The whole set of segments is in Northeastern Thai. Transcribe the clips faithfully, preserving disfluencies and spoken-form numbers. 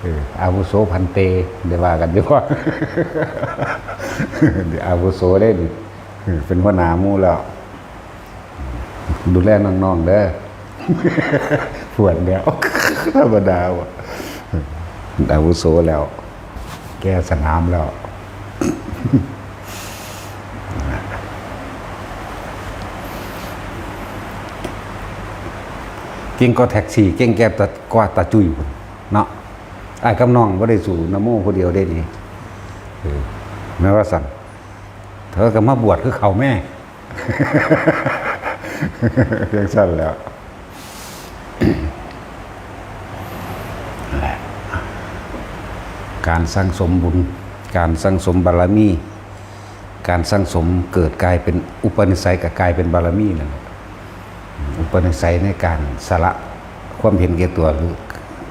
เออ อาวุโสพันเต ได้ว่ากันอยู่ว่า อาวุโสได้นี่ เออ เป็นหัวหน้าหมู่แล้ว ดูแลน้องๆเด้อ ปวดแล้ว ธรรมดาว่ะ อาวุโสแล้ว แก่สนามแล้ว เก่งก็แท็กซี่ เก่งแก่ตะกว่าตาจุ้ยพุ้นเนาะ อ้ายกับน้องบ่ได้สู้นะโมผู้เดียวได้นี่ เออ แม่นว่าซั่น เธอก็มาบวชคือเขาแม่ จั่งซั่นแหล้ว นั่นแหละ การสั่งสมบุญ การสั่งสมบารมี การสั่งสมเกิดกลายเป็นอุปนิสัย ก็กลายเป็นบารมีนั่นแหละ อุปนิสัยในการสละความเห็นแก่ตัว หรือ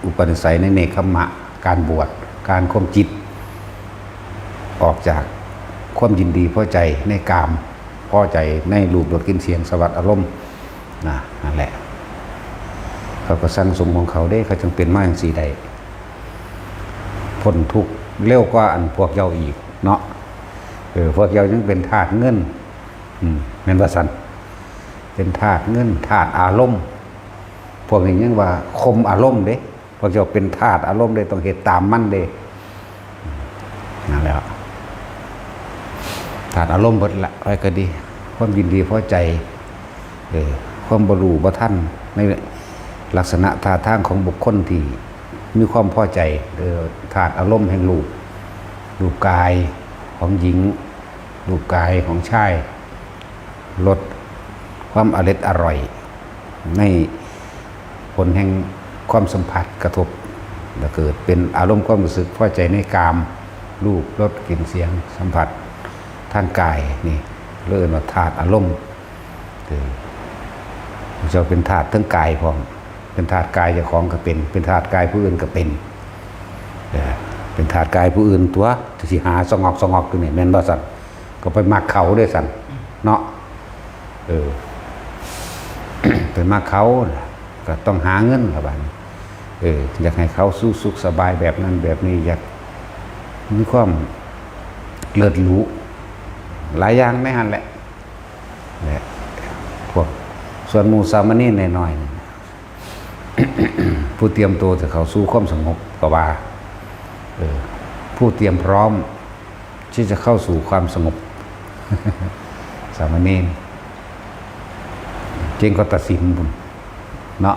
อุปนิสัยในเนกขัมมะ การบวช การข่มจิต ออกจากความยินดีพอใจในกาม พอใจในรูปรสกลิ่นเสียงสัมผัสอารมณ์นะ นั่นแหละ เขาก็สั่งสมของเขาเด้ เขาจึงเป็นมาจั่งซี้ได้ พ้นทุกข์เร็วกว่าอันพวกเจ้าอีกเนาะ เออ พวกเจ้ายังเป็นทาสเงิน อืม แม่นว่าซั่น เป็นทาสเงิน ทาสอารมณ์ พวกนี้ยังว่าข่มอารมณ์เด้ พวกเจ้าเป็นทาสอารมณ์เด้ ต้องเฮ็ดตามมันเด้ นั่นแหละ ทาสอารมณ์เบิดละ ไผก็ดี ความยินดีพอใจ เออ ความบ่รู้บ่ทัน ในลักษณะท่าทางของบุคคลที่มีความพอใจ เออ ทาสอารมณ์แห่งรูป รูปกายของหญิง รูปกายของชาย รส ความอร็ดอร่อย ในผลแห่งความสัมผัสกระทบ แล้วเกิดเป็นอารมณ์ความรู้สึกพอใจในกาม รูป รส กลิ่น เสียง สัมผัส ทางกายนี่ เรียกว่าทาสอารมณ์ เออ เจ้าเป็นทาสทั้งกายพร้อม เป็นทาสกายเจ้าของก็เป็น เป็นทาสกายผู้อื่นก็เป็น เออ เป็นทาสกายผู้อื่นตัว สิหาสงอกสงอกอยู่นี่ แม่นบ่ซั่น ก็ไปมักเขาเด้ซั่น เนาะ เออ ไปมักเขา ก็ต้องหาเงินล่ะบัดนี้ เออ อยากให้เขาสู่สุขสบายแบบนั้นแบบนี้ อยากมีความเลิศหรู หลายอย่างในหั่นแหละ และพวกส่วนหมู่สามเณรน้อยๆนี่ ผู้เตรียมตัวจะเข้าสู่ความสงบก็ว่า เออ ผู้เตรียมพร้อมที่จะเข้าสู่ความสงบ สามเณร เก่งก็ตัดสินพุ้นเนาะ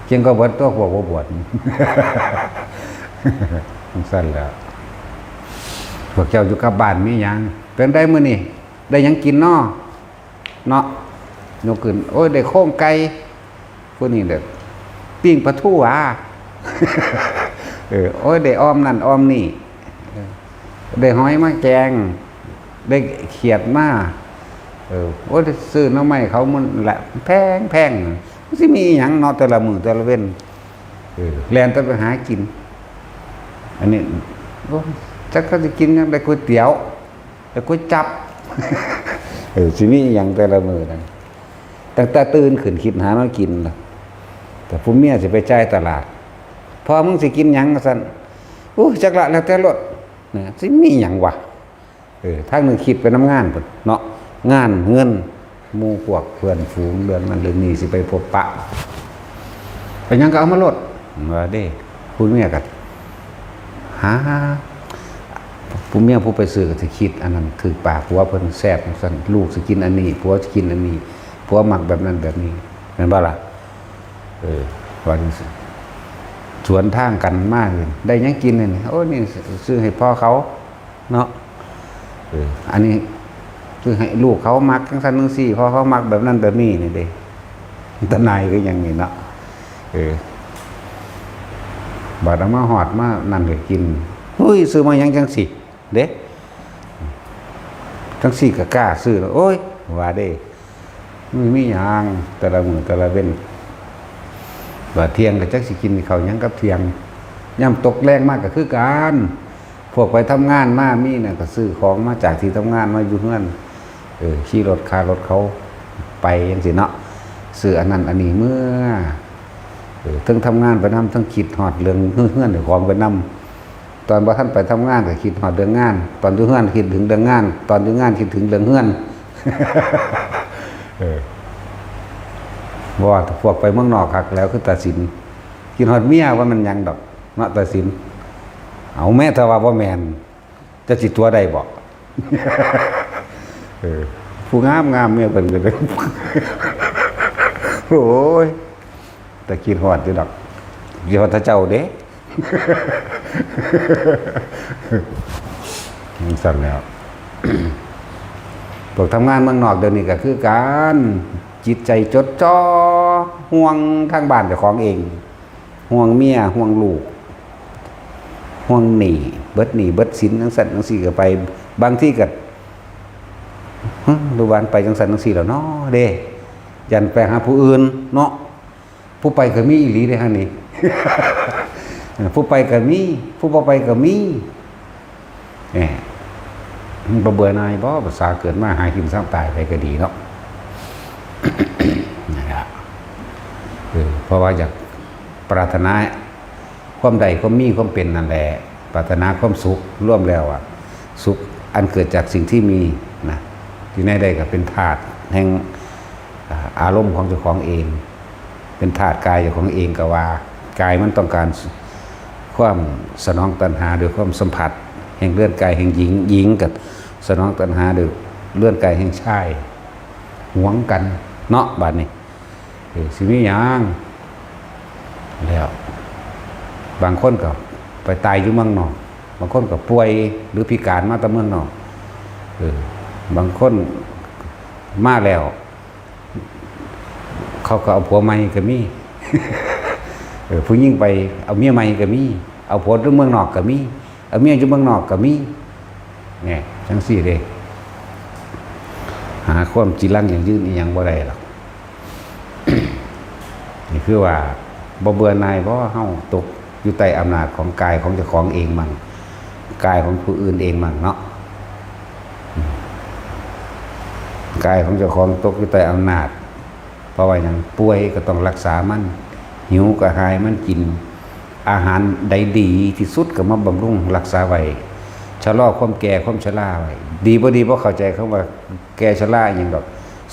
เก่งก็เบิดตัวพวกบ่บวช จั่งซั่นแหล้ว พวกเจ้าอยู่กับบ้านมีหยัง เป็นไดมื้อนี้ ได้หยังกินน้อ เนาะ ยกขึ้น โอ้ย ได้โครงไก่ ผู้นี้เด้อ ปิ้งปลาทูหวา เออ โอ้ย ได้อ่อมนั่นอ่อมนี่ เออ ได้หอยมาแกง ได้เขียดมา เออ โอ้ย ได้ซื้อหน่อไม้เขามันละแพงแพง มันสิมีอีหยังเนาะ แต่ละมื้อแต่ละเว็น เออ แล่นแต่ไปหากิน อันนี้ โอ้ย จักเขาสิกินหยัง ได้ก๋วยเตี๋ยว แต่ก๋วยจั๊บ เออ สิมีอีหยังแต่ละมื้อนั้น ตั้งแต่ตื่นขึ้นคิดหาแนวกินล่ะ แต่ผู้เมียสิไปจ่ายตลาด "พ่อมึงสิกินหยัง?" ว่าซั่น "อู้ จักละ แล้วแต่โลด" นะ สิมีหยังวะ เออ ทางหนึ่งคิดไปนำงานพุ้นเนาะ งาน เงิน หมู่พวกเพื่อนฝูง เรื่องนั้นเรื่องนี้สิไปพบปะ ไปหยังก็เอามาโลด ว่าเด้ ผู้เมียก็หา ผู้เมียผู้ไปซื้อก็สิคิดอันนั้นถืกปากผัวเพิ่นแซ่บจั่งซั่น ลูกสิกินอันนี้ ผัวสิกินอันนี้ ผัวมักแบบนั้นแบบนี้ แม่นบ่ล่ะ เออ ว่าจั่งซี้ สวนทางกันมา ได้หยังกินนี่ โอ้ นี่ซื้อให้พ่อเขา เนาะ เออ อันนี้คือให้ลูกเขามักจั่งซั่นจั่งซี้ เพราะเขามักแบบนั้นแบบนี้นี่เด้ อันตรายคือหยังนี่เนาะ เออ บาดเอามาฮอดมานั่นก็กิน "เฮ้ย ซื้อมาหยังจั่งซี้" เด้ จั่งซี้ก็กล้าซื้อแล้ว โอ้ย ว่าเด้ มันมีหยังแต่ละมื้อแต่ละเว็น บาดเที่ยงก็จักสิกินข้าวหยังกับเที่ยง ยามตกแลงมาก็คือกัน พวกไปทำงานมามีน่ะก็ซื้อของมาจากที่ทำงานมาอยู่เฮือน เออ ขี่รถค่ารถเขาไปจั่งซี้เนาะ ซื้ออันนั้นอันนี้เมือ เออ เทิงทำงานไปนำ เทิงคิดฮอดเรื่องเฮือนเจ้าของไปนำ ตอนบ่ทันไปทำงานก็คิดฮอดเรื่องงาน ตอนอยู่เฮือนคิดถึงเรื่องงาน ตอนอยู่งานคิดถึงเรื่องเฮือน เออ บ่ว่าพวกไปเมืองนอกคักแล้วคือตาสิน คิดฮอดเมียว่ามันหยังดอกเนาะตาสิน เอาแม่ถ้าว่าบ่แม่น จะสิตัวได้บ่ เออ ผู้งามงามเมียเพิ่นก็เลย โอ้ย แต่คิดฮอดอยู่ดอก คิดฮอดแต่เจ้าเด้ จั่งซั่นแหล้ว พวกทำงานเมืองนอกเดี๋ยวนี้ก็คือกัน จิตใจจดจ่อ ห่วงทางบ้านเจ้าของเอง ห่วงเมีย ห่วงลูก ห่วงหนี้ เบิดหนี้เบิดสินจั่งซั่นจั่งซี้ก็ไป บางทีก็ ฮะ หรือว่าไปจั่งซั่นจั่งซี้แล้วเนาะเด้ ย้านไปหาผู้อื่นเนาะ ผู้ไปก็มีอีหลีเด้หั่นนี่ ผู้ไปก็มี ผู้บ่ไปก็มี แหม มันบ่เบื่อหน่ายบ่ ภาษาเกิดมาหากินซ้ำตายไปก็ดีเนาะ นั่นล่ะ เออ เพราะว่าอยากปรารถนาความได้ความมีความเป็นนั่นแหละ ปรารถนาความสุข รวมแล้วอะ สุขอันเกิดจากสิ่งที่มีนะ ที่ไหนได้ก็เป็นธาตุแห่ง อ่า อารมณ์ของเจ้าของเอง เป็นธาตุกายเจ้าของเองก็ว่า กายมันต้องการความสนองตัณหาโดยความสัมผัส แห่งเรือนกายแห่งหญิง หญิงก็สนองตัณหาโดยเรือนกายแห่งชาย หวงกันเนาะ บัดนี้ เออ สิมีหยัง แล้ว บางคนก็ไปตายอยู่เมืองนอก บางคนก็ป่วยหรือพิการมาแต่เมืองนอก เออ บางคนมาแล้ว เขาก็เอาผัวใหม่ก็มี เออ ผู้หญิงไปเอาเมียใหม่ก็มี เอาผัวอยู่เมืองนอกก็มี เอาเมียอยู่เมืองนอกก็มี เนี่ย จั่งซี้เด้ หาความจีรังยั่งยืนอีหยังบ่ได้หรอก นี่คือว่าบ่เบื่อหน่ายบ่ เฮาตกอยู่ใต้อำนาจของกายของเจ้าของเองมั่ง กายของผู้อื่นเองมั่งเนาะ กายของเจ้าของตกอยู่ใต้อำนาจ เพราะว่าหยัง ป่วยก็ต้องรักษามัน หิวกระหายมันกิน อาหารใดดีที่สุดก็มาบำรุงรักษาไว้ ชะลอความแก่ความชราไว้ ดีบ่ดีบ่เข้าใจคำว่าแก่ชราอิหยังดอก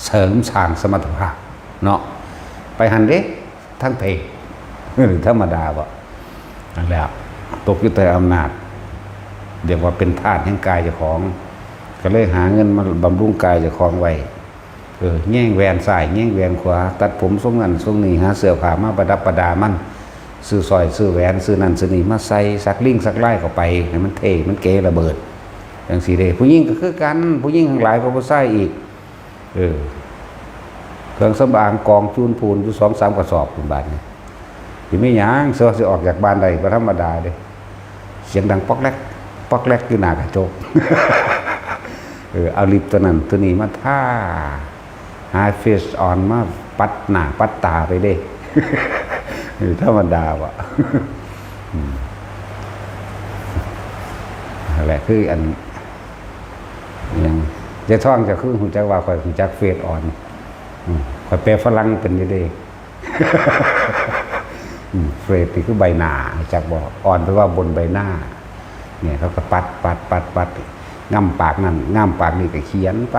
เสริมสร้างสมรรถภาพเนาะ ไปหั่นเด้ ทั้งเพศ ธรรมดาบ่ นั่นแหละ ตกอยู่ใต้อำนาจ เรียกว่าเป็นทาสแห่งกายเจ้าของ ก็เลยหาเงินมาบำรุงกายเจ้าของไว้ เออ แยงแหวนซ้าย แยงแหวนขวา ตัดผมทรงนั้นทรงนี้ หาเสื้อผ้ามาประดับประดามัน ซื้อสร้อย ซื้อแหวน ซื้อนั่นซื้อนี่มาใส่ สักลิ่งสักลายเข้าไป ให้มันเท่ มันเก๋ระเบิด จั่งซี้เด้ ผู้หญิงก็คือกัน ผู้หญิงทั้งหลายก็บ่ใส่อีก เออ เครื่องสำอางกองจูนพูนอยู่สองสามกระสอบพู้นบาดนี้ สิมีหยัง เสื้อสิออกจากบ้านได้บ่ธรรมดาเด้ เสียงดังป๊อกแล็ก ป๊อกแล็กอยู่หน้ากระจก เออ เอาลิปตัวนั้นตัวนี้มาทา หาเฟซออนมาปัดหน้าปัดตาไปเด้ เออ ธรรมดาบ่ อืม นั่นแหละคืออัน อิหยัง ยายทองเจ้าคือฮู้จักว่าข้อยฮู้จักเฟซออน อืม ข้อยแปลฝรั่งเป็นอยู่เด้ อืม เฟซนี่คือใบหน้า รู้จักบ่ ออนแปลว่าบนใบหน้า เนี่ย เขาก็ปัด ปัด ปัด ปัด ง่ำปากนั่น ง่ำปากนี่ก็เขียนไป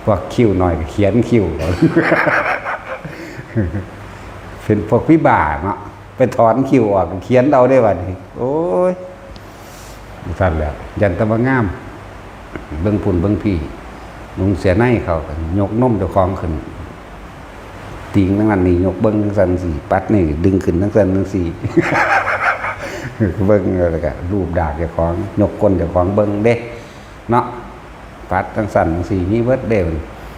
พวกคิ้วน้อยก็เขียนคิ้ว เป็นพวกวิบากเนาะ ไปถอนคิ้วออกก็เขียนเอาได้บัดนี้ โอ้ย ซั่นแหละ ย้านแต่ว่างาม เบิ่งพุ้นเบิ่งพี้ นุ่งเสื้อในเขาก็ยกนมเจ้าของขึ้น ติ่งทั้งนั้นนี่ยกเบิ่งจั่งซั่นจั่งซี้ ปัดนี่ดึงขึ้นจั่งซั่นจั่งซี้ เบิ่งแล้วก็ลูบดากเจ้าของ ยกก้นเจ้าของเบิ่งเด้ เนาะ ปัดจั่งซั่นจั่งซี้ มีเบิดเด้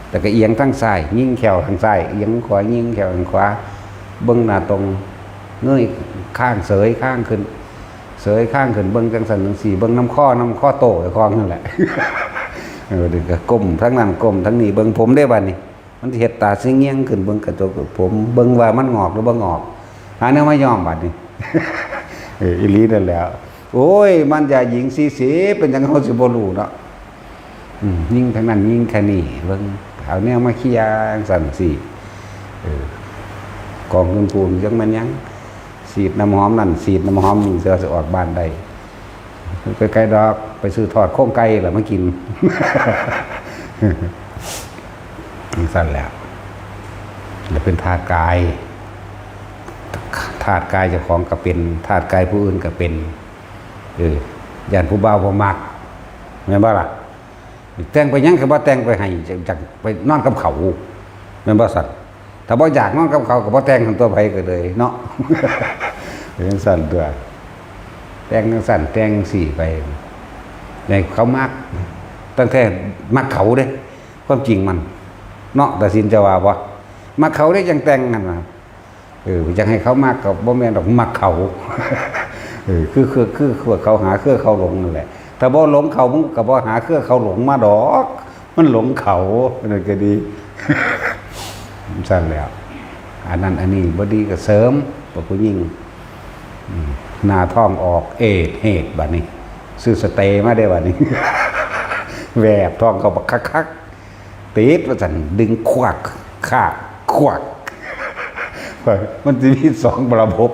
แต่ก็เอียงทางซ้าย ยิงแข้วทางซ้าย เอียงขวา ยิงแข้วทางขวา เบิ่งหน้าตรง เงยคาง เสยคางขึ้น เสยคางขึ้น เบิ่งจั่งซั่นจั่งซี้ เบิ่งนำคอ นำคอโต้เจ้าของนั่นแหละ เออ เดี๋ยวก็ก้มทางนั้น ก้มทางนี้ เบิ่งผมเด้บัดนี้ มันสิเฮ็ดตาสิเงี่ยงขึ้น เบิ่งกระจกผม เบิ่งว่ามันงอกหรือบ่งอก หาแนวมาย้อมบัดนี้ เออ อีหลีนั่นแหละ โอ้ย มันยาหญิงสี่สิบ เป็นหยังเฮาสิบ่รู้เนาะ อืม ยิงทางนั้น ยิงแค่นี้ เบิ่ง เอาแนวมาเคลียร์จั่งซั่นจั่งซี้ เออ ของคุณปู่ยังแม่นหยัง ฉีดน้ำหอมนั่น ฉีดน้ำหอมนี่ เสือสิออกบ้านได้ ไปไกลดอก ไปซื้อทอดโครงไก่แล้วมากิน จั่งซั่นแหละ แล้วเป็นธาตุกาย ธาตุกายเจ้าของก็เป็น ธาตุกายผู้อื่นก็เป็น เออ ย่านผู้บ่าวบ่มัก แม่นบ่ล่ะ แต่งไปหยังก็บ่แต่งไปให้ จักไปนอนกับเขา แม่นบ่ซั่น ถ้าบ่อยากนอนกับเขาก็บ่แต่งกันตัวไผก็เลยเนาะ เป็นจั่งซั่นตัว แต่งจั่งซั่นแต่งจั่งซี้ไป ให้เขามัก ตั้งแต่มักเขาเด้ ความจริงมัน เนาะ ตัดสินจะว่าบ่ มักเขาเด้จั่งแต่งหั่นน่ะ เออ จั่งให้เขามักก็บ่แม่นดอก มักเขา เออ คือ คือ คือ คือเขาหาคือเขาหลงนั่นแหละ ถ้าบ่หลงเขา มึงก็บ่หาคือเขาหลงมาดอก มันหลงเขา นั่นก็ดี ซั่นแหล้ว อันนั้นอันนี้บ่ดีก็เสริม พวกผู้หญิง อืม หน้าท้องออก เอดเหตุบัดนี้ ซื้อสเตย์มาได้บัดนี้ แวบท้องเข้าบักคักๆ ติดว่าซั่น ดึงควัก คาก ควัก มันสิมีสองระบบ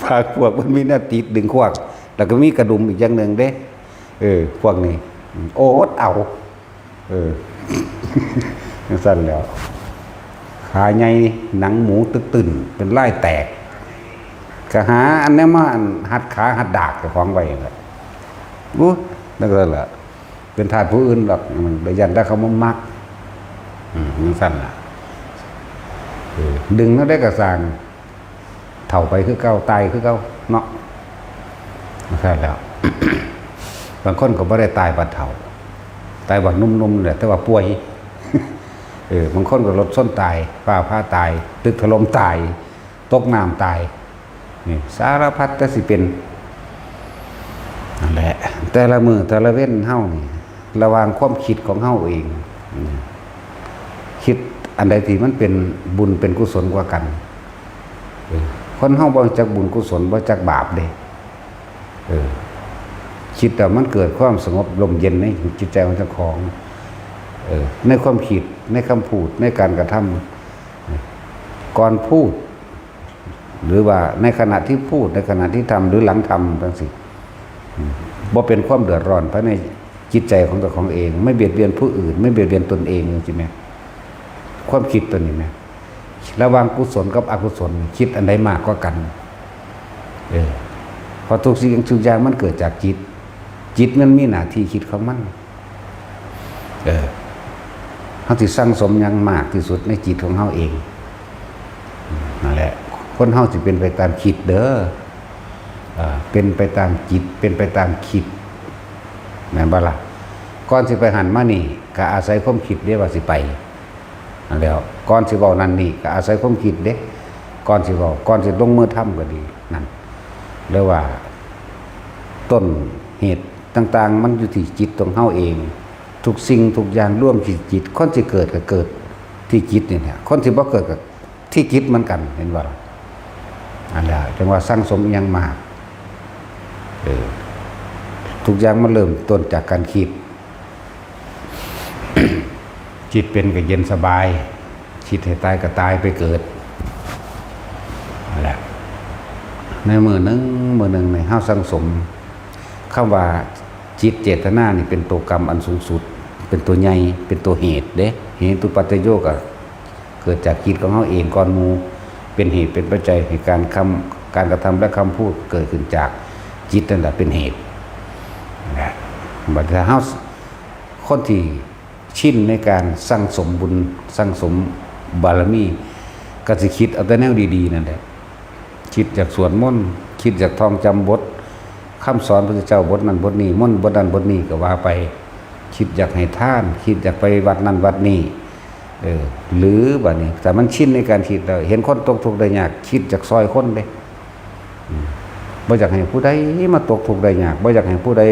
ภาคพวกมันมีแนวติดดึงควัก แล้วก็มีกระดุมอีกอย่างหนึ่งเด้ เออ พวกนี้ อดเอา เออ จั่งซั่นแหล้ว ขาใหญ่ หนังหมูตึกตึ้น เป็นลายแตก ก็หาอันนี้มาหัดขาหัดดากเจ้าของไว้นั่นแหละ อู้ จั่งซั่นแหละ เป็นธาตุผู้อื่นดอก มันบ่ย้านแต่เขาบ่มัก อืม จั่งซั่นล่ะ เออ ดึงแล้วได้กระสร้าง เฒ่าไปคือเก่า ตายคือเก่า เนาะ จั่งซั่นแหล้ว บางคนก็บ่ได้ตายบัดเฒ่า ตายบัดหนุ่มๆ แหละ แต่ว่าป่วย เออ บางคนก็รถชนตาย ฟ้าผ่าตาย ตึกถล่มตาย ตกน้ำตาย นี่ สารพัดแต่สิเป็น นั่นแหละ แต่ละมื้อแต่ละเว็นเฮานี่ ระหว่างความคิดของเฮาเอง อืม คิดอันใดที่มันเป็นบุญเป็นกุศลกว่ากัน เออ คนเฮาบ่จักบุญกุศล บ่จักบาปเด้ เออ คิดแล้วมันเกิดความสงบร่มเย็นในจิตใจของเจ้าของ เออ ในความคิด ในคำพูด ในการกระทำ ก่อนพูด หรือว่าในขณะที่พูด ในขณะที่ทำ หรือหลังทำจั่งซี้ อืม บ่เป็นความเดือดร้อนภายในจิตใจของเจ้าของเอง ไม่เบียดเบียนผู้อื่น ไม่เบียดเบียนตนเองจั่งซี้แหม ความคิดตัวนี้แหม ระหว่างกุศลกับอกุศล คิดอันใดมากกว่ากัน เออ เพราะทุกสิ่งทุกอย่างมันเกิดจากจิต จิตมันมีหน้าที่คิดของมัน เออ เฮาสิสั่งสมหยังมากที่สุดในจิตของเฮาเอง นั่นแหละ คนเฮาสิเป็นไปตามคิดเด้อ เอ่อ เป็นไปตามจิต เป็นไปตามคิด แม่นบ่ล่ะ ก่อนสิไปหั่นมานี่ ก็อาศัยความคิดเด้ว่าสิไป นั่นแหล้ว ก่อนสิเว้านั่นนี่ ก็อาศัยความคิดเด้ ก่อนสิเว้า ก่อนสิลงมือทำก็ดี นั่น เรียกว่า ต้นเหตุต่างๆ มันอยู่ที่จิตของเฮาเอง ทุกสิ่งทุกอย่างรวมที่จิต คนสิเกิดก็เกิดที่จิตนี่แหละ คนสิบ่เกิดก็ที่จิตเหมือนกัน เห็นบ่ล่ะ อันนั้นจั่งว่าสั่งสมอิหยังมาก เออ ทุกอย่างมันเริ่มต้นจากการคิด คิดเป็นก็เย็นสบาย คิดให้ตายก็ตายไปเกิด นั่นแหละ ในมื้อหนึ่ง มื้อหนึ่งในเฮาสั่งสม คำว่าจิตเจตนานี่เป็นตัวกรรมอันสูงสุด เป็นตัวใหญ่ เป็นตัวเหตุเด้ เหตุปัจจโยก็เกิดจากจิตของเฮาเองก่อนหมู่ เป็นเหตุเป็นปัจจัยให้การคำ การกระทำและคำพูดเกิดขึ้นจากจิตนั่นแหละเป็นเหตุ นะ บัดถ้าเฮา คนที่ชินในการสั่งสมบุญ สั่งสมบารมี ก็สิคิดเอาแต่แนวดีๆ นั่นแหละ คิดอยากสวดมนต์ คิดอยากท่องจำบท คำสอนพระพุทธเจ้าบทนั้นบทนี้ มนต์บทนั้นบทนี้ก็ว่าไป คิดอยากให้ทาน คิดอยากไปวัดนั้นวัดนี้ เออ หรือบัดนี้ แต่มันชินในการคิดแล้ว เห็นคนตกทุกข์ได้ยาก คิดอยากซอยคนเด้ อืม บ่อยากให้ผู้ใดมาตกทุกข์ได้ยาก บ่อยากให้ผู้ใด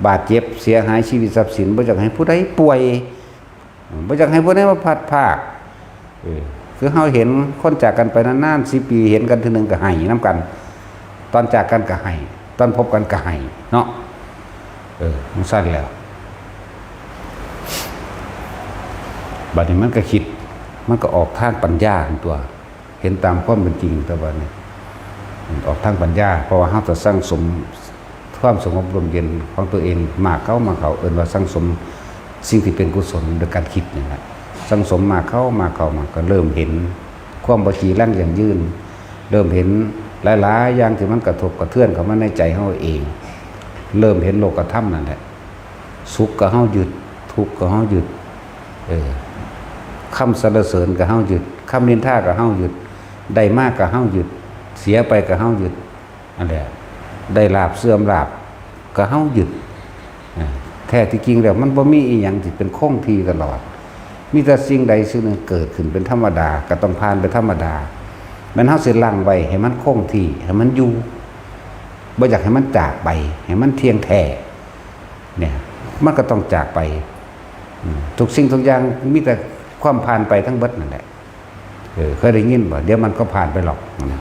บาดเจ็บเสียหายชีวิตทรัพย์สิน บ่อยากให้ผู้ใดป่วย อืม บ่อยากให้ผู้ใดมาพลัดพราก เออ คือเฮาเห็นคนจากกันไปนานๆ สิบปี เห็นกันเทื่อหนึ่งก็ไห้นำกัน ตอนจากกันก็ไห้ ตอนพบกันก็ไห้ เนาะ เออ จั่งซั่นแหล้ว บัดนี้มันก็คิด มันก็ออกทางปัญญาหั่นตัว เห็นตามความเป็นจริง แต่ว่านี่ออกทางปัญญา เพราะว่าเราจะสั่งสมความสงบร่มเย็นของตัวเอง มากเข้ามากเข้า เอิ้นว่าสั่งสมสิ่งที่เป็นกุศลโดยการคิดนี่แหละ สั่งสมมากเข้ามากเข้า มากก็เริ่มเห็นความบ่จีรังยั่งยืน เริ่มเห็นหลายๆอย่างที่มันกระทบกระเทือนเข้ามาในใจเราเอง เริ่มเห็นโลกธรรมนั่นแหละ สุขก็เฮายึด ทุกข์ก็เฮายึด เออ คำสรรเสริญก็เฮายึด คำนินทาก็เฮายึด ได้มาก็เฮายึด เสียไปก็เฮายึด นั่นแหละ ได้ลาภเสื่อมลาภก็เฮายึด อ่า แท้ที่จริงแล้วมันบ่มีอีหยังที่เป็นคงที่ตลอด มีแต่สิ่งใดสิ่งหนึ่งเกิดขึ้นเป็นธรรมดา ก็ต้องผ่านไปธรรมดา แม่นเฮาสิล้างไว้ให้มันคงที่ ให้มันอยู่ บ่อยากให้มันจากไป ให้มันเที่ยงแท้ เนี่ย มันก็ต้องจากไป อืม ทุกสิ่งทุกอย่างมีแต่ความผ่านไปทั้งเบิดนั่นแหละ เออ เคยได้ยินบ่ เดี๋ยวมันก็ผ่านไปหรอกนะ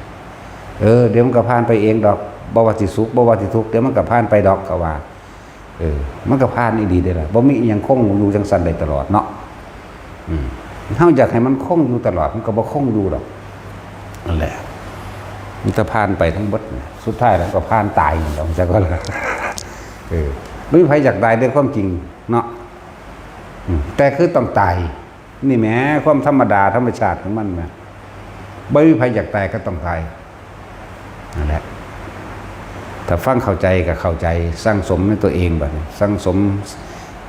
เออ เดี๋ยวมันก็ผ่านไปเองดอก บ่ว่าสิสุข บ่ว่าสิทุกข์ เดี๋ยวมันก็ผ่านไปดอก เขาว่า เออ มันก็ผ่านอีหลีเด้ล่ะ บ่มีอิหยังคงอยู่จังซั่นได้ตลอดเนาะ อืม เฮาอยากให้มันคงอยู่ตลอด มันก็บ่คงอยู่ดอก นั่นแหละ มันจะผ่านไปทั้งเบิดน่ะ สุดท้ายแล้วก็ผ่านตายนั่นแหละ จักว่าล่ะ เออ บ่มีไผอยากตายในความจริงเนาะ อืม แต่คือต้องตาย นี่แหม ความธรรมดาธรรมชาติของมันแหม บ่มีไผอยากตายก็ต้องตาย นั่นแหละ ถ้าฟังเข้าใจก็เข้าใจ สั่งสมในตัวเองบัดนี้ สั่งสม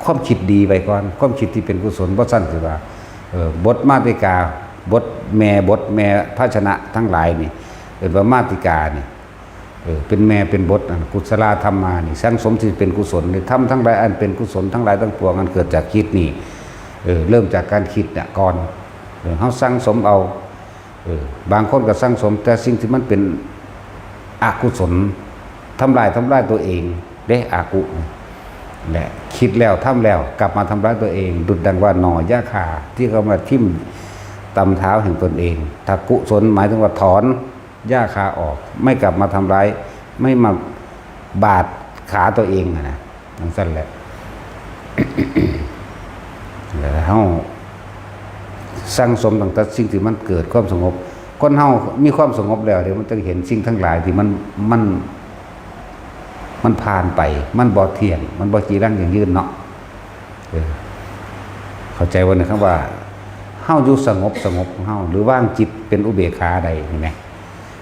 ความคิดดีไว้ก่อน ความคิดที่เป็นกุศล บ่ซั้นสิว่า เออ บทมาติกา บทแม่ บทแม่ภาชนะทั้งหลายนี่ เอิ้นว่ามาติกานี่ เออ เป็นแม่เป็นบทนั่น กุศลาธัมมานี่ สั่งสมที่เป็นกุศล ธรรมทั้งหลายอันเป็นกุศลทั้งหลายทั้งปวงอันเกิดจากจิตนี่ เออ เริ่มจากการคิดเนี่ยก่อน เออ เฮาสั่งสมเอา เออ บางคนก็สั่งสมแต่สิ่งที่มันเป็นอกุศล ทำลาย ทำลายตัวเองเด้ อกุ และคิดแล้วทำแล้วกลับมาทำร้ายตัวเอง ดุจดังว่าหน่อหญ้าคาที่เขามาทิ่มตำเท้าแห่งตนเอง ถ้ากุศลหมายถึงว่าถอนหญ้าคาออก ไม่กลับมาทำร้าย ไม่มาบาดขาตัวเองอะนะ จังซั่นแหละ แล้วเฮาสั่งสมตั้งแต่สิ่งที่มันเกิดความสงบ คนเฮามีความสงบแล้วเดี๋ยวมันจะเห็นสิ่งทั้งหลายที่มัน มัน มันผ่านไป มันบ่เที่ยง มันบ่จีรังยั่งยืนเนาะ เออ เข้าใจว่าในคำว่า เฮาอยู่สงบสงบของเฮา หรือวางจิตเป็นอุเบกขาใดนี่แหม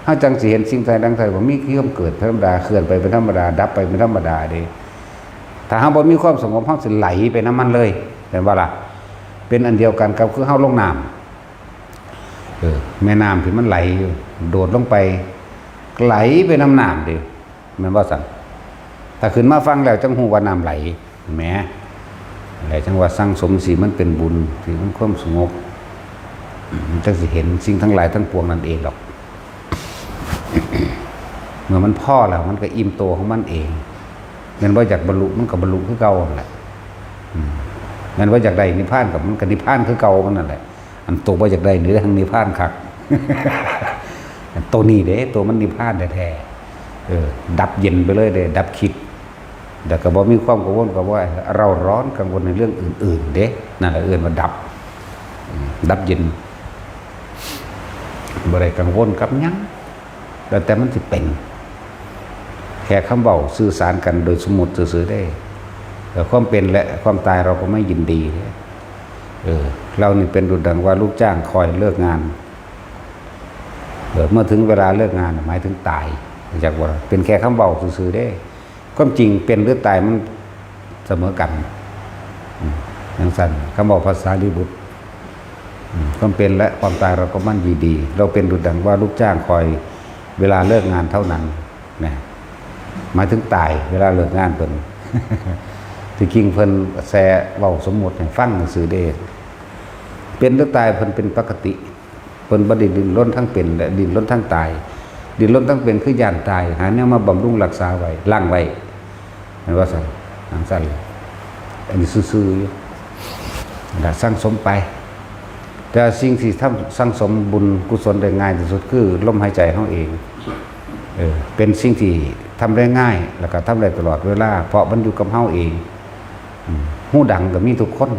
เฮาจังสิเห็นสิ่งใดดังใดว่ามีความเกิดธรรมดา เคลื่อนไปเป็นธรรมดา ดับไปเป็นธรรมดาเด้ ถ้าเฮาบ่มีความสงบ เฮาสิไหลไปนำมันเลย แม่นบ่ล่ะ เป็นอันเดียวกันกับคือเฮาลงน้ำ เออ แม่น้ำที่มันไหลอยู่ โดดลงไป ไหลไปนำน้ำเด้ แม่นบ่ซั่น ถ้าขึ้นมาฟังแล้วจังฮู้ว่าน้ำไหล แหม ไหลจังว่าสั่งสมสิมันเป็นบุญ สิมันความสงบ มันจังสิเห็นสิ่งทั้งหลายทั้งปวงนั่นเองดอก เมื่อมันพอแล้วมันก็อิ่มตัวของมันเอง แม่นบ่อยากบรรลุมันก็บรรลุคือเก่านั่นแหละ อืม แม่นบ่อยากได้นิพพานก็มันก็นิพพานคือเก่ามันนั่นแหละ อันตัวบ่อยากได้นี่ทางนิพพานคัก อันตัวนี้เด้ ตัวมันนิพพานแท้ๆ เออ ดับเย็นไปเลยเด้ ดับคิด แล้วก็บ่มีความกังวลกับว่าเร่าร้อนกังวลในเรื่องอื่นๆ เด้ นั่นแหละเอิ้นว่าดับ อืม ดับเย็น บ่ได้กังวลกับหยัง แล้วแต่มันสิเป็น แค่คำเว้าสื่อสารกันโดยสมมุติซื่อๆ เด้ แต่ความเป็นและความตายเราก็ไม่ยินดี เออ เรานี่เป็นดุจดังว่าลูกจ้างคอยเลิกงาน เออ เมื่อถึงเวลาเลิกงาน หมายถึงตาย รู้จักบ่ เป็นแค่คำเว้าซื่อๆ เด้ ความจริงเป็นหรือตายมันเสมอกัน อืม จังซั่น คำเว้าพระสารีบุตร อืม ความเป็นและความตายเราก็มันยินดี เราเป็นดุจดังว่าลูกจ้างคอยเวลาเลิกงานเท่านั้น นะ หมายถึงตายเวลาเลิกงานเพิ่น ที่จริงเพิ่นแซ่เว้าสมมุติให้ฟังซื่อๆ เด้ เป็นหรือตายเพิ่นเป็นปกติ เพิ่นบ่ได้ดิ้นรนทั้งเป็นและดิ้นรนทั้งตาย ดิ้นรนทั้งเป็นคือย่านตาย หาแนวมาบำรุงรักษาไว้ ล้างไว้ แม่นว่าซั่น จังซั่น อันนี้ซื่อๆ อยู่ นั่นล่ะ สั่งสมไป แต่สิ่งที่ทำ สั่งสมบุญกุศลได้ง่ายที่สุดคือลมหายใจเฮาเอง เออ เป็นสิ่งที่ทำได้ง่าย แล้วก็ทำได้ตลอดเวลา เพราะมันอยู่กับเฮาเอง อืม หูดังก็มีทุกคน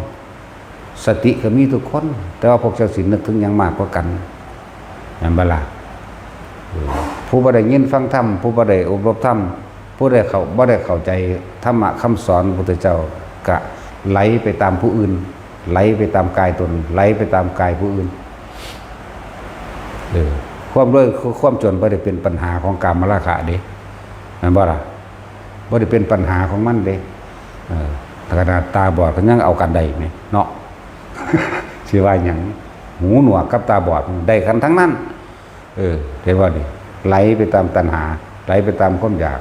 สติก็มีทุกคน แต่ว่าพวกเจ้าสินึกถึงหยังมากกว่ากัน แม่นบ่ล่ะ เออ ผู้บ่ได้ยินฟังธรรม ผู้บ่ได้อบรมธรรม ผู้ได้เข้า บ่ได้เข้าใจธรรมะคำสอนพระพุทธเจ้า ก็ไหลไปตามผู้อื่น ไหลไปตามกายตน ไหลไปตามกายผู้อื่น เออ ความรวย ความจนบ่ได้เป็นปัญหาของกามราคะเด้ แม่นบ่ล่ะ บ่ได้เป็นปัญหาของมันเด้ เออ ขนาดตาบอดก็ยังเอากันได้แหมเนาะ สิว่าหยัง หูหนวกกับตาบอดได้กันทั้งนั้น เออ เห็นบ่นี่ ไหลไปตามตัณหา ไหลไปตามความอยาก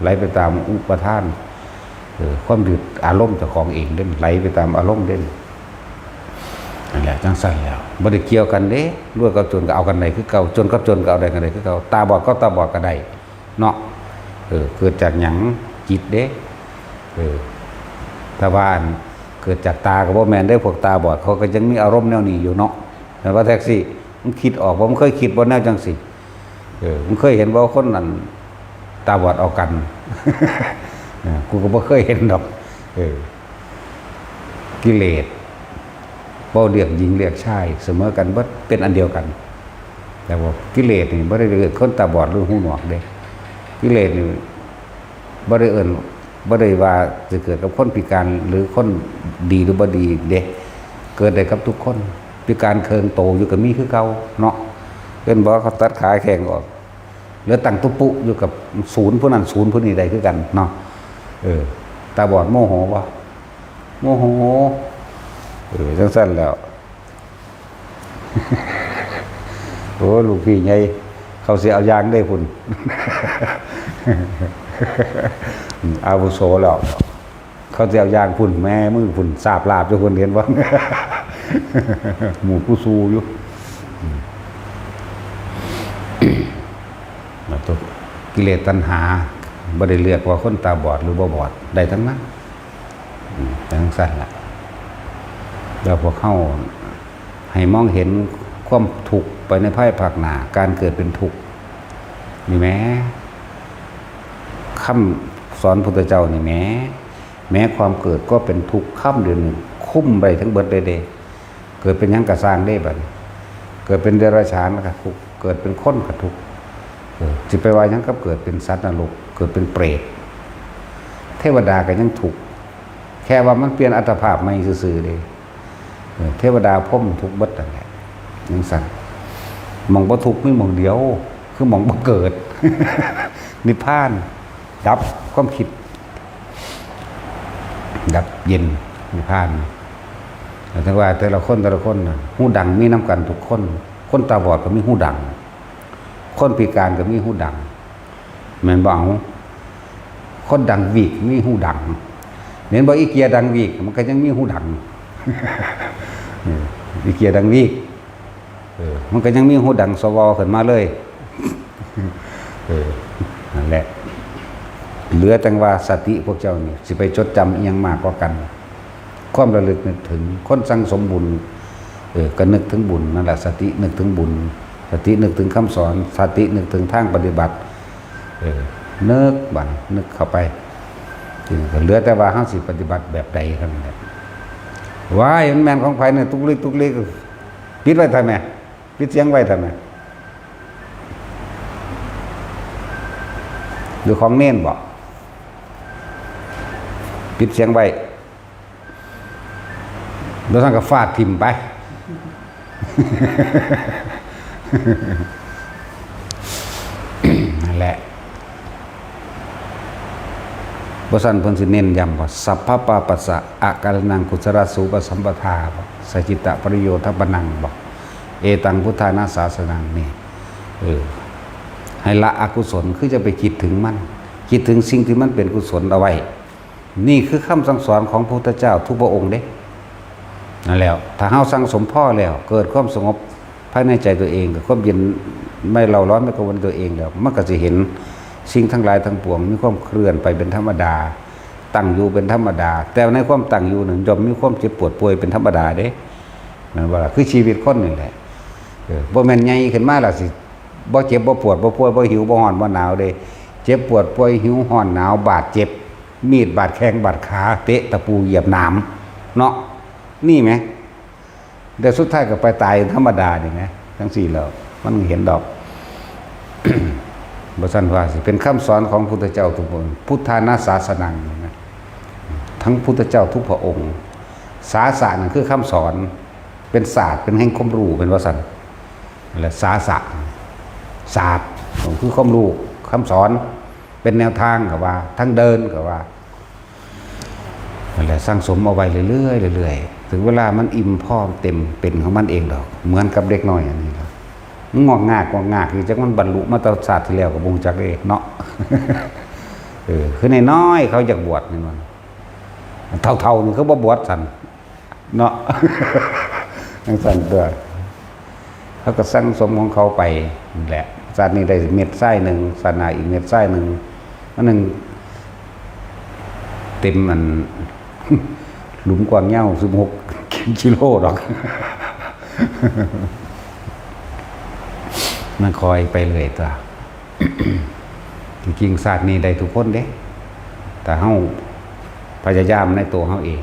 ไหลไปตามอุปาทาน เออ ความยึดอารมณ์เจ้าของเองเด้ ไหลไปตามอารมณ์เด้ นั่นแหละ จั่งซั้นแล้ว บ่ได้เกี่ยวกันเด้ รวยกับจนก็เอากันได้คือเก่า จนกับจนก็เอาได้กันได้คือเก่า ตาบอดก็ตาบอดก็ได้ เนาะ เออ เกิดจากหยัง จิตเด้ เออ แต่ว่าอันเกิดจากตาก็บ่แม่นเด้ พวกตาบอดเขาก็ยังมีอารมณ์แนวนี้อยู่เนาะ แต่ว่าแท็กซี่ มันคิดออกบ่ มันเคยคิดบ่แนวจั่งซี้ เออ มันเคยเห็นบ่คนนั้นตาบอดเอากัน เออ กูก็บ่เคยเห็นดอก เออ กิเลส บ่เลือกหญิงเลือกชาย เสมอกันเบิด เป็นอันเดียวกัน แต่ว่ากิเลสนี่บ่ได้เกิดคนตาบอดหรือหูหนวกเด้ กิเลสนี่บ่ได้เอิ้น บ่ได้ว่าจะเกิดกับคนพิการหรือคนดีหรือบ่ดีเด้ เกิดได้กับทุกคน พิการเคิ่งโตอยู่ก็มีคือเก่าเนาะ เอิ้นบ่ เขาตัดขาแข้งออก เหลือตั้งตุ๊ปุอยู่กับศูนย์ผู้นั้นศูนย์ผู้นี้ได้คือกันเนาะ เออ ตาบอดโมโหบ่ โมโห เออ จั่งซั้นแล้ว โอ้ ลูกพี่ใหญ่ เขาสิเอายางได้พุ่น อาวุโสแล้ว เขาสิเอายางพุ่น แม่มึงพุ่น สาบลาบอยู่พุ่น เห็นบ่ หมู่กูสู้อยู่ มาตุก กิเลสตัณหา บ่ได้เลือกว่าคนตาบอดหรือบ่บอด ได้ทั้งนั้น อืม จั่งซั้นล่ะ แล้วพวกเฮาให้มองเห็นความทุกข์ไปในภายภาคหน้า การเกิดเป็นทุกข์ นี่แหม คำสอนพุทธเจ้านี่แหม แม้ความเกิดก็เป็นทุกข์ คำเดียวนี่คุ้มไปทั้งเบิดเลยเด้ เกิดเป็นหยังก็ซ่างเด้บัดนี้ เกิดเป็นเดรัจฉานก็ทุกข์ เกิดเป็นคนก็ทุกข์ เออ สิไปว่าหยังกับเกิดเป็นสัตว์นรก เกิดเป็นเปรต เทวดาก็ยังทุกข์ แค่ว่ามันเปลี่ยนอัตภาพใหม่ซื่อๆเด้ เออ เทวดาพรหมทุกข์เบิดนั่นแหละ จั่งซั้น หม่องบ่ทุกข์มีหม่องเดียว คือหม่องบ่เกิด นิพพาน ดับความคิด ดับเย็น นิพพาน แต่ว่าแต่ละคนแต่ละคนน่ะ ฮูดังมีนำกันทุกคน คนตาบอดก็มีฮูดัง คนพิการก็มีฮูดัง แม่นบ่ เอา คนดังวีกมีฮูดัง เห็นบ่ อีเกียดังวีก มันก็ยังมีฮูดัง เออ อีเกียดังวีก เออ มันก็ยังมีฮูดังสวอขึ้นมาเลย เออ นั่นแหละ เหลือแต่ว่าสติพวกเจ้านี่ สิไปจดจำอิหยังมากกว่ากัน ความระลึกนึกถึง คนสั่งสมบุญ เออ ก็นึกถึงบุญนั่นแหละ สตินึกถึงบุญ สตินึกถึงคำสอน สตินึกถึงทางปฏิบัติ เออ นึกบัด นึกเข้าไป ทีนี้ก็เหลือแต่ว่าเฮาสิปฏิบัติแบบใดเท่านั้นแหละ ว้าย มันแม่นของไผเนี่ย ตุกลิก ตุกลิก ปิดไว้ทำไม ปิดเสียงไว้ทำไม หรือของเณรบ่ ปิดเสียงไว้ บ่ซั้นก็ฟาดถิ่มไป นั่นแหละ บ่ซั้นเพิ่นสิเน้นย้ำว่า สัพพะปาปัสสะ อะกาลินัง กุศลาสูปสัมปทา บ่ สจิตตะปริโยทปนัง บ่ เอตังพุทธานาสาสนัง นี่ เออ ให้ละอกุศล คือจะไปคิดถึงมัน คิดถึงสิ่งที่มันเป็นกุศลเอาไว้ นี่คือคำสั่งสอนของพระพุทธเจ้าทุกพระองค์เด้ นั่นแหละ ถ้าเฮาสั่งสมพอแล้ว เกิดความสงบภายในใจตัวเอง กับความเย็นไม่เร่าร้อนไม่กังวลตัวเองแล้ว มันก็สิเห็นสิ่งทั้งหลายทั้งปวง มีความเคลื่อนไปเป็นธรรมดา ตั้งอยู่เป็นธรรมดา แต่ในความตั้งอยู่นั้นย่อมมีความเจ็บปวดป่วยเป็นธรรมดาเด้ แม่นบ่ล่ะ คือชีวิตคนนี่แหละ เออ บ่แม่นใหญ่ขึ้นมาแล้วสิ บ่เจ็บบ่ปวดบ่ป่วยบ่หิวบ่ฮ้อนบ่หนาวเด้ เจ็บปวดป่วยหิวฮ้อนหนาวบาดเจ็บ มีดบาดแข้งบาดขา เตะตะปูเหยียบหนาม เนาะ นี่แหม แต่สุดท้ายก็ไปตายธรรมดานี่แหม จั่งซี้แล้ว มันเห็นดอก บ่ซั่นว่าสิเป็นคำสอนของพุทธเจ้าทุกองค์ พุทธานาสาสนังนะ ทั้งพุทธเจ้าทุกพระองค์ สาสะนั่นคือคำสอน เป็นศาสตร์ เป็นแห่งความรู้ เป็นว่าซั่น และสาสะ ศาสตร์ คือความรู้ คำสอน เป็นแนวทางก็ว่า ทางเดินก็ว่า นั่นแหละ สั่งสมเอาไว้เรื่อยๆเรื่อยๆ ถึงเวลามันอิ่มพอเต็มเป็นของมันเองดอก เหมือนกับเด็กน้อยอันนี้ล่ะ มันงอกงาก งอกงากอยู่ จักมันบรรลุมาแต่ชาติที่แล้วก็บ่ฮู้จักเด้เนาะ เออ คือน้อยๆเขาอยากบวชนี่มัน เฒ่าๆนี่เขาบ่บวชซั่นเนาะ จั่งซั่นตัว เขาก็สั่งสมของเขาไปนั่นแหละ ชาตินี้ได้เม็ดทรายหนึ่ง ชาติหน้าอีกเม็ดทรายหนึ่ง อันหนึ่ง เต็มอัน หลุมกว้างยาวสิบหกกิโลดอก มันคอยไปเลยตัว จริงๆชาตินี้ได้ทุกคนเด้ แต่เฮาพยายามในตัวเฮาเอง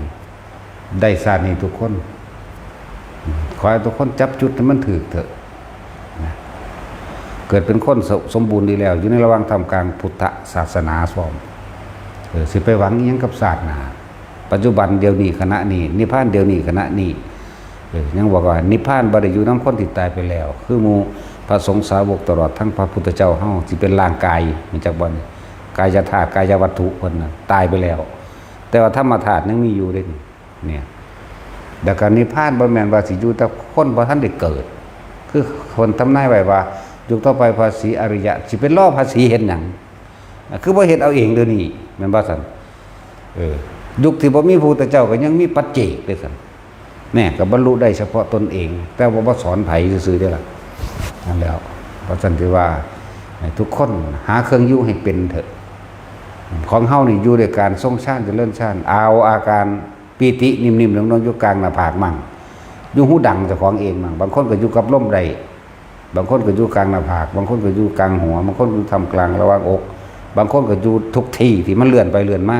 ได้ชาตินี้ทุกคน ขอให้ทุกคนจับจุดให้มันถูกเถอะนะ เกิดเป็นคนสสมบูรณ์ดีแล้ว อยู่ในระหว่างท่ามกลางพุทธศาสนาพร้อม เออ สิไปหวังอิหยังกับชาติหน้า ปัจจุบันเดี๋ยวนี้ขณะนี้ นิพพานเดี๋ยวนี้ขณะนี้ เออ ยังบอกว่านิพพานบ่ได้อยู่นำคนที่ตายไปแล้ว คือหมู่พระสงฆ์สาวกตลอดทั้งพระพุทธเจ้าเฮา สิเป็นร่างกาย รู้จักบ่นี่ กายธาตุ กายวัตถุเพิ่นน่ะ ตายไปแล้ว แต่ว่าธรรมธาตุยังมีอยู่เด้นี่ เนี่ย แล้วก็นิพพานบ่แม่นว่าสิอยู่แต่คนบ่ทันได้เกิด คือคนทำนายไว้ว่า ยุคต่อไปพระศรีอริยะ สิไปรอพระศรีเฮ็ดหยัง คือบ่เฮ็ดเอาเองเดี๋ยวนี้ แม่นบ่ซั่น เออ ยุคที่บ่มีพระพุทธเจ้าก็ยังมีปัจเจกเด้ซั่น แน่ ก็บรรลุได้เฉพาะตนเอง แต่ว่าบ่สอนไผซื่อๆเด้ล่ะ นั่นแหล้ว เพราะฉะนั้นที่ว่า ให้ทุกคนหาเครื่องอยู่ให้เป็นเถอะ ของเฮานี่อยู่ด้วยการทรงฌานเจริญฌาน เอาอาการปีตินิ่มๆนวลๆอยู่กลางหน้าผากมั่ง อยู่หูดังเจ้าของเองมั่ง บางคนก็อยู่กับลมได้ บางคนก็อยู่กลางหน้าผาก บางคนก็อยู่กลางหัว บางคนอยู่ท่ามกลางระหว่างอก บางคนก็อยู่ทุกที่ที่มันเลื่อนไปเลื่อนมา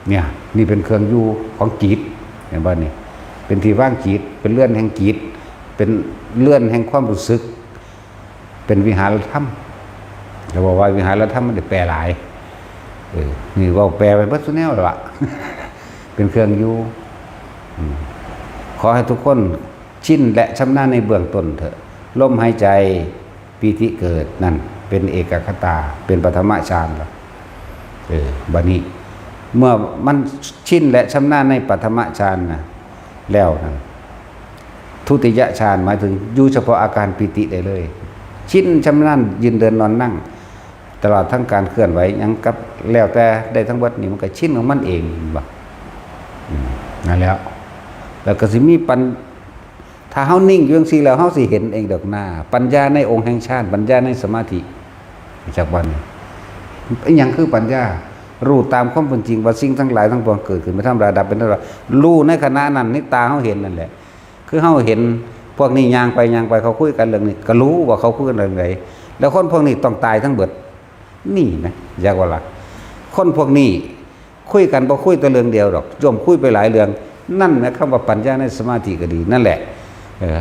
เนี่ย นี่เป็นเครื่องอยู่ของจิต เห็นบ่นี่ เป็นที่วางจิต เป็นเรือนแห่งจิต เป็นเรือนแห่งความรู้สึก เป็นวิหารธรรม จะบอกว่าวิหารธรรมมันได้แปลหลาย เออ นี่เว้าแปลไปเบิดซุแนวแล้วล่ะ เป็นเครื่องอยู่ อืม ขอให้ทุกคนชินและชำนาญในเบื้องต้นเถอะ ลมหายใจ ปีติเกิดนั่น เป็นเอกัคคตา เป็นปฐมฌานแล้ว เออ บัดนี้ เมื่อมันชินและชำนาญในปฐมฌานนะ แล้วนั่น ทุติยฌานหมายถึงอยู่เฉพาะอาการปีติได้เลย ชินชำนาญยืนเดินนอนนั่ง ตลอดทั้งการเคลื่อนไหวหยังกับ แล้วแต่ได้ทั้งเบิดนี่มันก็ชินของมันเอง บ่ อืม นั่นแหล้ว แล้วก็สิมีปัญ ถ้าเฮานิ่งอยู่จั่งซี้แล้ว เฮาสิเห็นเองดอกหน้า ปัญญาในองค์แห่งฌาน ปัญญาในสมาธิ รู้จักบ่นี่ อิหยังคือปัญญา รู้ตามความเป็นจริงว่าสิ่งทั้งหลายทั้งปวงเกิดขึ้นเป็นธรรมดา ดับเป็นธรรมดา รู้ในขณะนั้น ในตาเฮาเห็นนั่นแหละ คือเฮาเห็นพวกนี้ย่างไปย่างไป เขาคุยกันเรื่องนี้ ก็รู้ว่าเขาคุยกันเรื่องใด แล้วคนพวกนี้ต้องตายทั้งเบิด นี่นะ อยากว่าล่ะ คนพวกนี้คุยกันบ่คุยแต่เรื่องเดียวดอก ย่อมคุยไปหลายเรื่อง นั่นนะ คำว่าปัญญาในสมาธิก็ดี นั่นแหละ เออ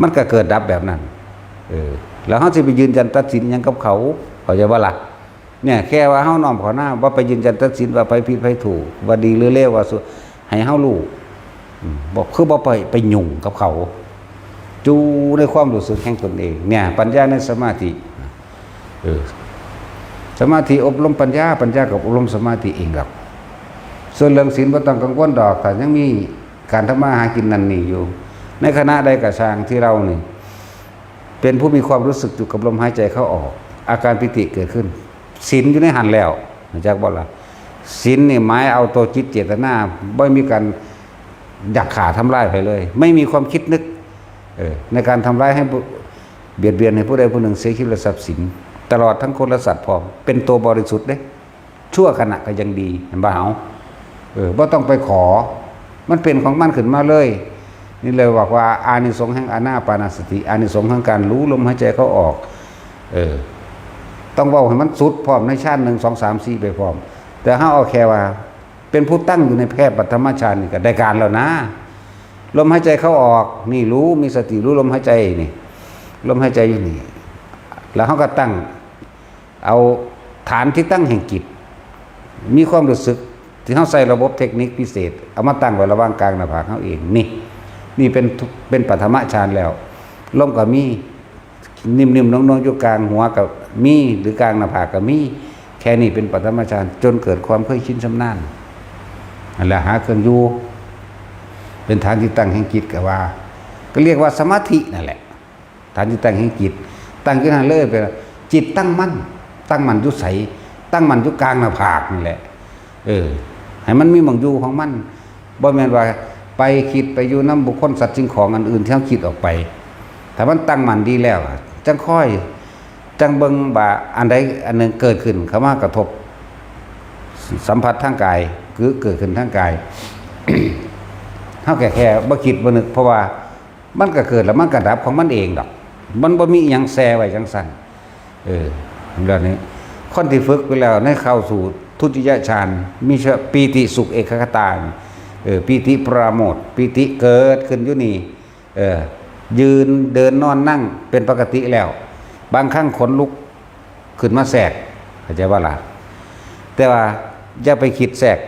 มันก็เกิดดับแบบนั้น เออ แล้วเฮาสิไปยืนยันตัดสินหยังกับเขา เข้าใจบ่ล่ะ เนี่ย แค่ว่าเฮาน้อมเข้าหน้า บ่ไปยืนยันตัดสินว่าไผผิดไผถูก ว่าดีหรือเลว ว่าสุ ให้เฮารู้ อืม บ่ คือบ่ไป ไปยุ่งกับเขา อยู่ในความรู้สึกแห่งตนเอง เนี่ย ปัญญาในสมาธิ เออ สมาธิอบรมปัญญา ปัญญาก็อบรมสมาธิเองดอก ส่วนเรื่องศีลบ่ต้องกังวลดอก ถ้ายังมีการทำมาหากินนั่นนี่อยู่ ในขณะใดก็ช่างที่เรานี่ เป็นผู้มีความรู้สึกอยู่กับลมหายใจเข้าออก อาการปีติเกิดขึ้น ศีลอยู่ในหั้นแล้ว รู้จักบ่ล่ะ ศีลนี่หมายเอาตัวจิตเจตนา บ่มีการอยากฆ่าทำลายไผเลย ไม่มีความคิดนึก เออ ในการทำร้ายให้ผู้ เบียดเบียนให้ผู้ใดผู้หนึ่งเสียชีวิตและทรัพย์สิน ตลอดทั้งคนและสัตว์พร้อม เป็นตัวบริสุทธิ์เด้ ชั่วขณะก็ยังดี เห็นบ่เฮา เออ บ่ต้องไปขอ มันเป็นของมันขึ้นมาเลย นี่เลยบอกว่าอานิสงส์แห่งอานาปานสติ อานิสงส์แห่งการรู้ลมหายใจเข้าออก เออ ต้องเว้าให้มันสุดพร้อมในฌาน หนึ่ง สอง สาม สี่ ไปพร้อม แต่เฮาเอาแค่ว่า เป็นผู้ตั้งอยู่ในแค่ปฐมฌานนี่ก็ได้การแล้วนะ ลมหายใจเข้าออก นี่รู้ มีสติรู้ลมหายใจนี่ ลมหายใจอยู่นี่ แล้วเราก็ตั้งเอาฐานที่ตั้งแห่งจิต มีความรู้สึกที่เราใส่ระบบเทคนิคพิเศษ เอามาตั้งไว้ระหว่างกลางหน้าผากเราเอง นี่ นี่เป็นเป็นปฐมฌานแล้ว ลมก็มี นิ่มๆนวลๆอยู่กลางหัวก็มี หรือกลางหน้าผากก็มี แค่นี้เป็นปฐมฌาน จนเกิดความเคยชินชำนาญ นั่นแหละหาเครื่องอยู่ เป็นฐานที่ตั้งแห่งจิตก็ว่า ก็เรียกว่าสมาธินั่นแหละ ฐานที่ตั้งแห่งจิต ตั้งอยู่นั่นเลย เป็นจิตตั้งมั่น ตั้งมั่นอยู่ใส ตั้งมั่นอยู่กลางหน้าผากนี่แหละ เออ ให้มันมีหม่องอยู่ของมัน บ่แม่นว่าไปคิดไปอยู่นำบุคคลสัตว์สิ่งของอันอื่นที่เราคิดออกไป ถ้ามันตั้งมั่นดีแล้ว จั่งค่อย จั่งเบิ่งว่าอันใดอันหนึ่งเกิดขึ้นเข้ามากระทบ สัมผัสทางกาย คือเกิดขึ้นทางกาย เราแค่แค่บ่คิดบ่นึก เพราะว่ามันก็เกิดแล้วมันก็ดับของมันเองดอก มันบ่มีอิหยังแช่ไว้จั่งซั่น เออ แบบนี้ คนที่ฝึกไปแล้วในเข้าสู่ทุติยฌาน มีเฉพาะปีติสุขเอกคตา เออ ปีติปราโมทย์ ปีติเกิดขึ้นอยู่นี่ เออ ยืนเดินนอนนั่งเป็นปกติแล้ว บางครั้งขนลุกขึ้นมาแทรก เข้าใจบ่ล่ะ แต่ว่าอย่าไปคิดแทรก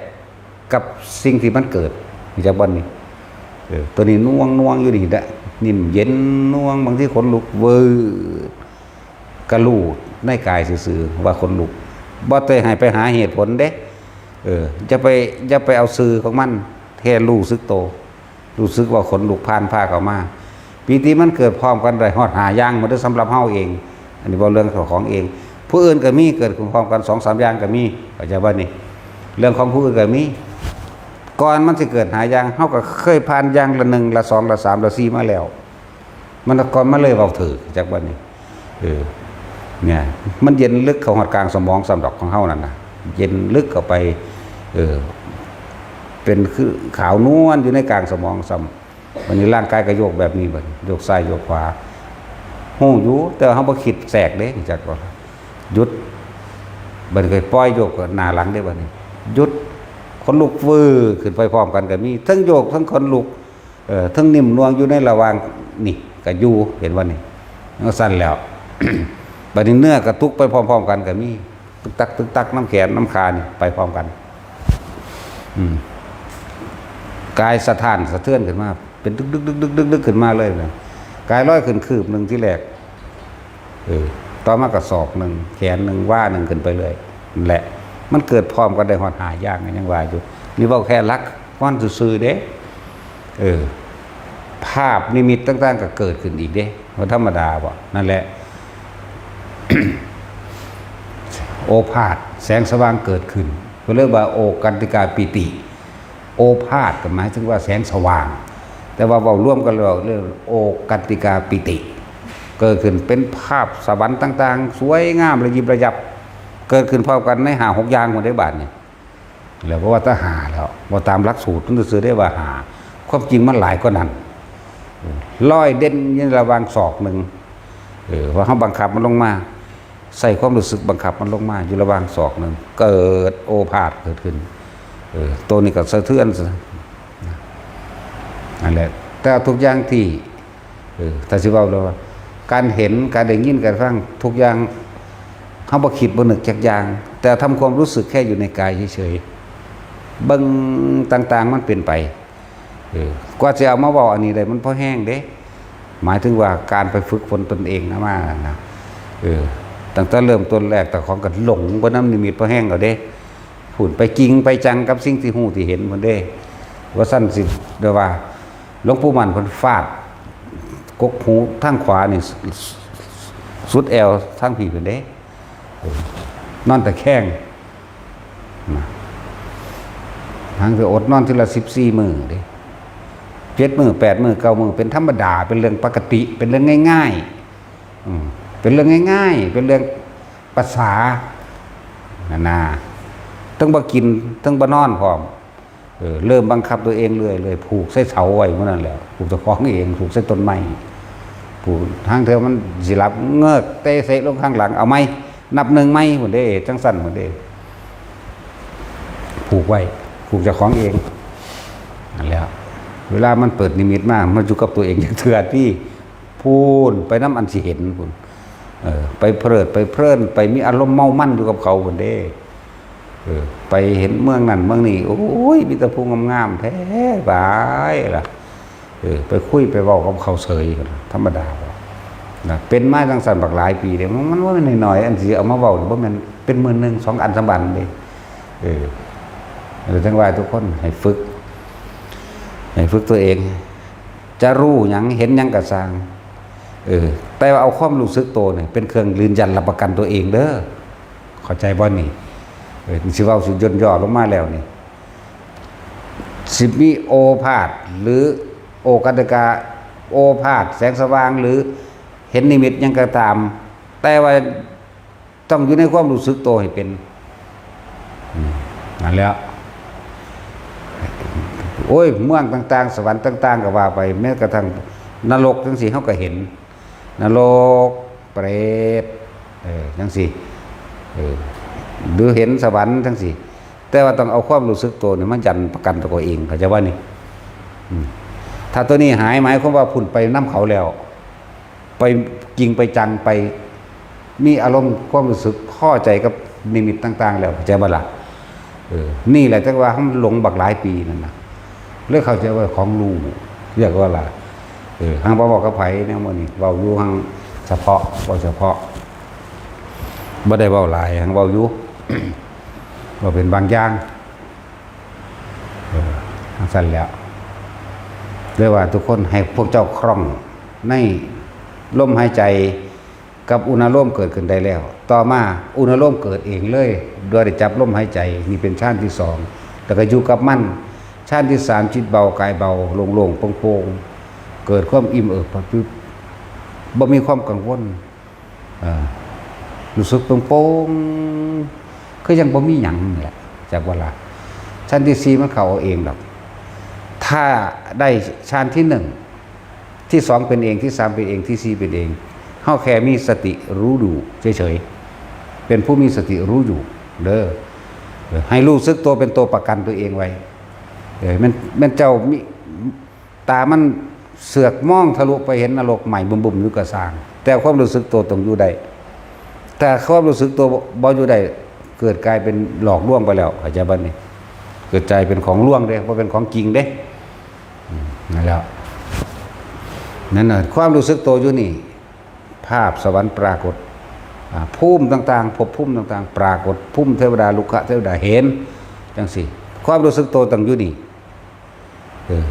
กับสิ่งที่มันเกิด เข้าใจบ่นี่ เออ ตัวนี้น่วงน่วงอยู่นี่แหละ นิ่มเย็นน่วง บางทีขนลุกเวิด ก็รู้ในกายซื่อๆว่าขนลุก บ่ได้ให้ไปหาเหตุผลเด้ เออ อย่าไป อย่าไปเอาซื่อของมัน แค่รู้สึกโต รู้สึกว่าขนลุกผ่านพาเข้ามา ปีติมันเกิดพร้อมกันได้ฮอดห้าอย่างหมดเด้อ สำหรับเฮาเอง อันนี้เว้าเรื่องของเอง ผู้อื่นก็มีเกิดขึ้นพร้อมกันสองสามอย่างก็มี เข้าใจบ่นี่ เรื่องของผู้อื่นก็มี ก่อนมันสิเกิดห้าอย่าง เฮาก็เคยผ่านอย่างละหนึ่ง ละสอง ละสาม ละสี่มาแล้ว มันก่อนมาเลยเว้าถืกจักวันนี้ เออ เนี่ย มันเย็นลึกเข้าฮอดกลางสมองซ้ำดอกของเฮานั่นน่ะ เย็นลึกเข้าไป เออ เป็นคือขาวนวลอยู่ในกลางสมองซ้ำ บัดนี้ร่างกายก็โยกแบบนี้บัดนี้ โยกซ้ายโยกขวา ฮู้อยู่ แต่ว่าเฮาบ่คิดแทรกเด้ จักว่า หยุด บัดนี้ก็ปล่อยโยกหน้าหลังเด้บัดนี้ หยุด ขนลุกวื้อขึ้นไปพร้อมกันก็มี ทั้งโยกทั้งขนลุก เออ ทั้งนิ่มนวลอยู่ในระหว่างนี่ก็อยู่ เห็นบ่นี่ จั่งซั่นแล้ว บัดนี้เนื้อกระตุกไปพร้อมๆกันก็มี ตึกตักตึกตัก นำแขนนำขานี่ไปพร้อมกัน อืม กายสะท้านสะเทือนขึ้นมา เป็นดึกๆๆๆๆขึ้นมาเลยนะ กายลอยขึ้นคืบหนึ่งทีแรก เออ ต่อมาก็ศอกหนึ่ง แขนหนึ่ง วาหนึ่งขึ้นไปเรื่อย นั่นแหละ มันเกิดพร้อมกันได้ฮอดห้าอย่าง ยังว่าอยู่ นี่เว้าแค่หลักมันซื่อๆเด้ เออ ภาพนิมิตต่างๆก็เกิดขึ้นอีกเด้ บ่ธรรมดาบ่ นั่นแหละ โอภาส แสงสว่างเกิดขึ้น ก็เรียกว่าโอกันติกาปีติ โอภาสก็หมายถึงว่าแสงสว่าง แต่ว่าเว้ารวมกันแล้วเรียกโอกันติกาปีติ เกิดขึ้นเป็นภาพสวรรค์ต่างๆ สวยงามระยิบระยับ เกิดขึ้นพร้อมกันในห้าหกอย่างหมดได้บาดนี่ แล้วเพราะว่าถ้าห้าแล้ว ว่าตามหลักสูตรมันซื่อๆได้ว่าห้า ความจริงมันหลายกว่านั้น ลอยเด่นอยู่ระหว่างศอกหนึ่ง เออ ว่าเฮาบังคับมันลงมา ใส่ความรู้สึกบังคับมันลงมา อยู่ระหว่างศอกหนึ่ง เกิดโอภาสเกิดขึ้น เออ ตัวนี้ก็สะเทือนซะ นั่นแหละ แต่ทุกอย่างที่ เออ ถ้าสิเว้าแล้วว่า การเห็น การได้ยิน การฟัง ทุกอย่าง เฮาบ่คิดบ่นึกจักอย่าง แต่ทำความรู้สึกแค่อยู่ในกายเฉยๆ เบิ่งต่างๆ มันเป็นไป เออ กว่าสิเอามาเว้าอันนี้ได้ มันพอแฮงเด้ หมายถึงว่าการไปฝึกฝนตนเองนะมานะ เออ ตั้งแต่เริ่มต้นแรก แต่ของก็หลงไปนำนิมิตพอแฮงเอาเด้ พูดไปจริงไปจังกับสิ่งที่ฮู้ที่เห็นพุ้นเด้ ว่าซั่นสิ เรียกว่า หลวงปู่มั่นเพิ่นฟาดกกหูทางขวานี่ สุดแอวทางพี้พุ้นเด้ เออ นอนตะแคงนะ หางก็อดนอนทีละสิบสี่มื้อเด้ เจ็ดมื้อ แปดมื้อ เก้ามื้อ เป็นธรรมดา เป็นเรื่องปกติ เป็นเรื่องง่ายๆ อืม เป็นเรื่องง่ายๆ เป็นเรื่องภาษา นั่นนะ ทั้งบ่กิน ทั้งบ่นอนพร้อม เออ เริ่มบังคับตัวเองเรื่อยๆ ผูกใส่เสาไว้มื้อนั้นแหละ ผูกเจ้าของเอง ผูกใส่ต้นไม้ ผูก ทางเทื่อมันสิหลับ เงิก เตะเสะลงข้างหลัง เอาใหม่ นับหนึ่งใหม่พุ้นเด้ จั่งซั่นพุ้นเด้ ผูกไว้ ผูกเจ้าของเอง นั่นแหละ เวลามันเปิดนิมิตมา มันอยู่กับตัวเองจักเทื่อติ พู้นไปนำอันสิเห็นพู้น เออ ไปเพลิดไปเพลิน ไปมีอารมณ์เมามันอยู่กับเขาพู้นเด้ เออ ไปเห็นเมืองนั่นเมืองนี้ โอ้ย มีแต่ผู้งามๆ แท้ บายล่ะ เออ ไปคุยไปเว้ากับเขาเสย ธรรมดา นะ เป็นมาจั่งซั้นบักหลายปีเด้ มัน มันบ่แม่นน้อยๆ อันสิเอามาเว้านี่บ่แม่นเป็นมื้อหนึ่งสองอันสามอันเด้ เออ เออ จั่งว่าทุกคนให้ฝึก ให้ฝึกตัวเอง จะรู้หยังเห็นหยังก็ซ่าง เออ แต่ว่าเอาความรู้สึกโตนี่เป็นเครื่องยืนยันรับประกันตัวเองเด้อ เข้าใจบ่นี่ เออ สิเว้าสุดย่นย่อลงมาแล้วนี่ สิมีโอภาสหรือโอคติกา โอภาสแสงสว่างหรือเห็นนิมิตหยังก็ตาม แต่ว่าต้องอยู่ในความรู้สึกโตให้เป็น อืม นั่นแหละ โอ้ย เมืองต่างๆ สวรรค์ต่างๆ ก็ว่าไป แม้กระทั่งนรกจั่งซี้ เฮาก็เห็น นรก เปรต เออ จั่งซี้ เออ หรือเห็นสวรรค์จั่งซี้ แต่ว่าต้องเอาความรู้สึกโตนี่มายันประกันตัวเอง เข้าใจบ่นี่ อืม ถ้าตัวนี้หาย หมายความว่าพุ้นไปนำเขาแล้ว ไปจริงไปจัง ไปมีอารมณ์ความรู้สึกพอใจกับนิมิตต่างๆ แล้ว เข้าใจบ่ล่ะ เออ นี่แหละจั่งว่าเฮาหลงบักหลายปีนั่นน่ะ เลยเข้าใจว่าของรู้ เรียกว่าล่ะ เออ หังบ่เว้ากับไผแนวมื้อนี้ เว้าอยู่หังเฉพาะ เว้าเฉพาะ บ่ได้เว้าหลาย หังเว้าอยู่ เว้าเป็นบางอย่าง เออ จั่งซั้นแหล้ว เรียกว่าทุกคนให้พวกเจ้าคล่องในลมหายใจกับอุณาโลมเกิดขึ้นได้แล้ว ต่อมาอุณาโลมเกิดเองเลย โดยได้จับลมหายใจ นี่เป็นฌานที่สอง แล้วก็อยู่กับมัน ฌานที่สาม จิตเบากายเบา โล่งๆ โปร่งๆ เกิดความอิ่มเอิบ บ่มีความกังวล เออ รู้สึกโปร่งๆ คือยังบ่มีหยังนี่แหละ จักว่าล่ะ ฌานที่สี่มันเข้าเอาเองดอก ถ้าได้ฌานที่หนึ่ง ที่สองเป็นเอง ที่สามเป็นเอง ที่สี่เป็นเอง เฮาแค่มีสติรู้อยู่เฉยๆ เป็นผู้มีสติรู้อยู่เด้อ เออ ให้รู้สึกตัวเป็นตัวประกันตัวเองไว้ เออ แม่น แม่นเจ้ามี ตามันเสือกมองทะลุไปเห็นนรกไหม้บึ้มๆ อยู่ก็ซ่าง แต่ความรู้สึกตัวต้องอยู่ได้ แต่ความรู้สึกตัวบ่อยู่ได้ เกิดกลายเป็นหลอกลวงไปแล้ว เข้าใจบ่นี่ เกิดกลายเป็นของลวงเด้ บ่เป็นของจริงเด้ อืม นั่นแหละ นั่นน่ะ ความรู้สึกตัวอยู่นี่ ภาพสวรรค์ปรากฏ อ่า ภูมิต่างๆ ภพภูมิต่างๆ ปรากฏ ภูมิเทวดา รุกขเทวดาเห็น จั่งซี้ ความรู้สึกตัวต้องอยู่นี่ เออ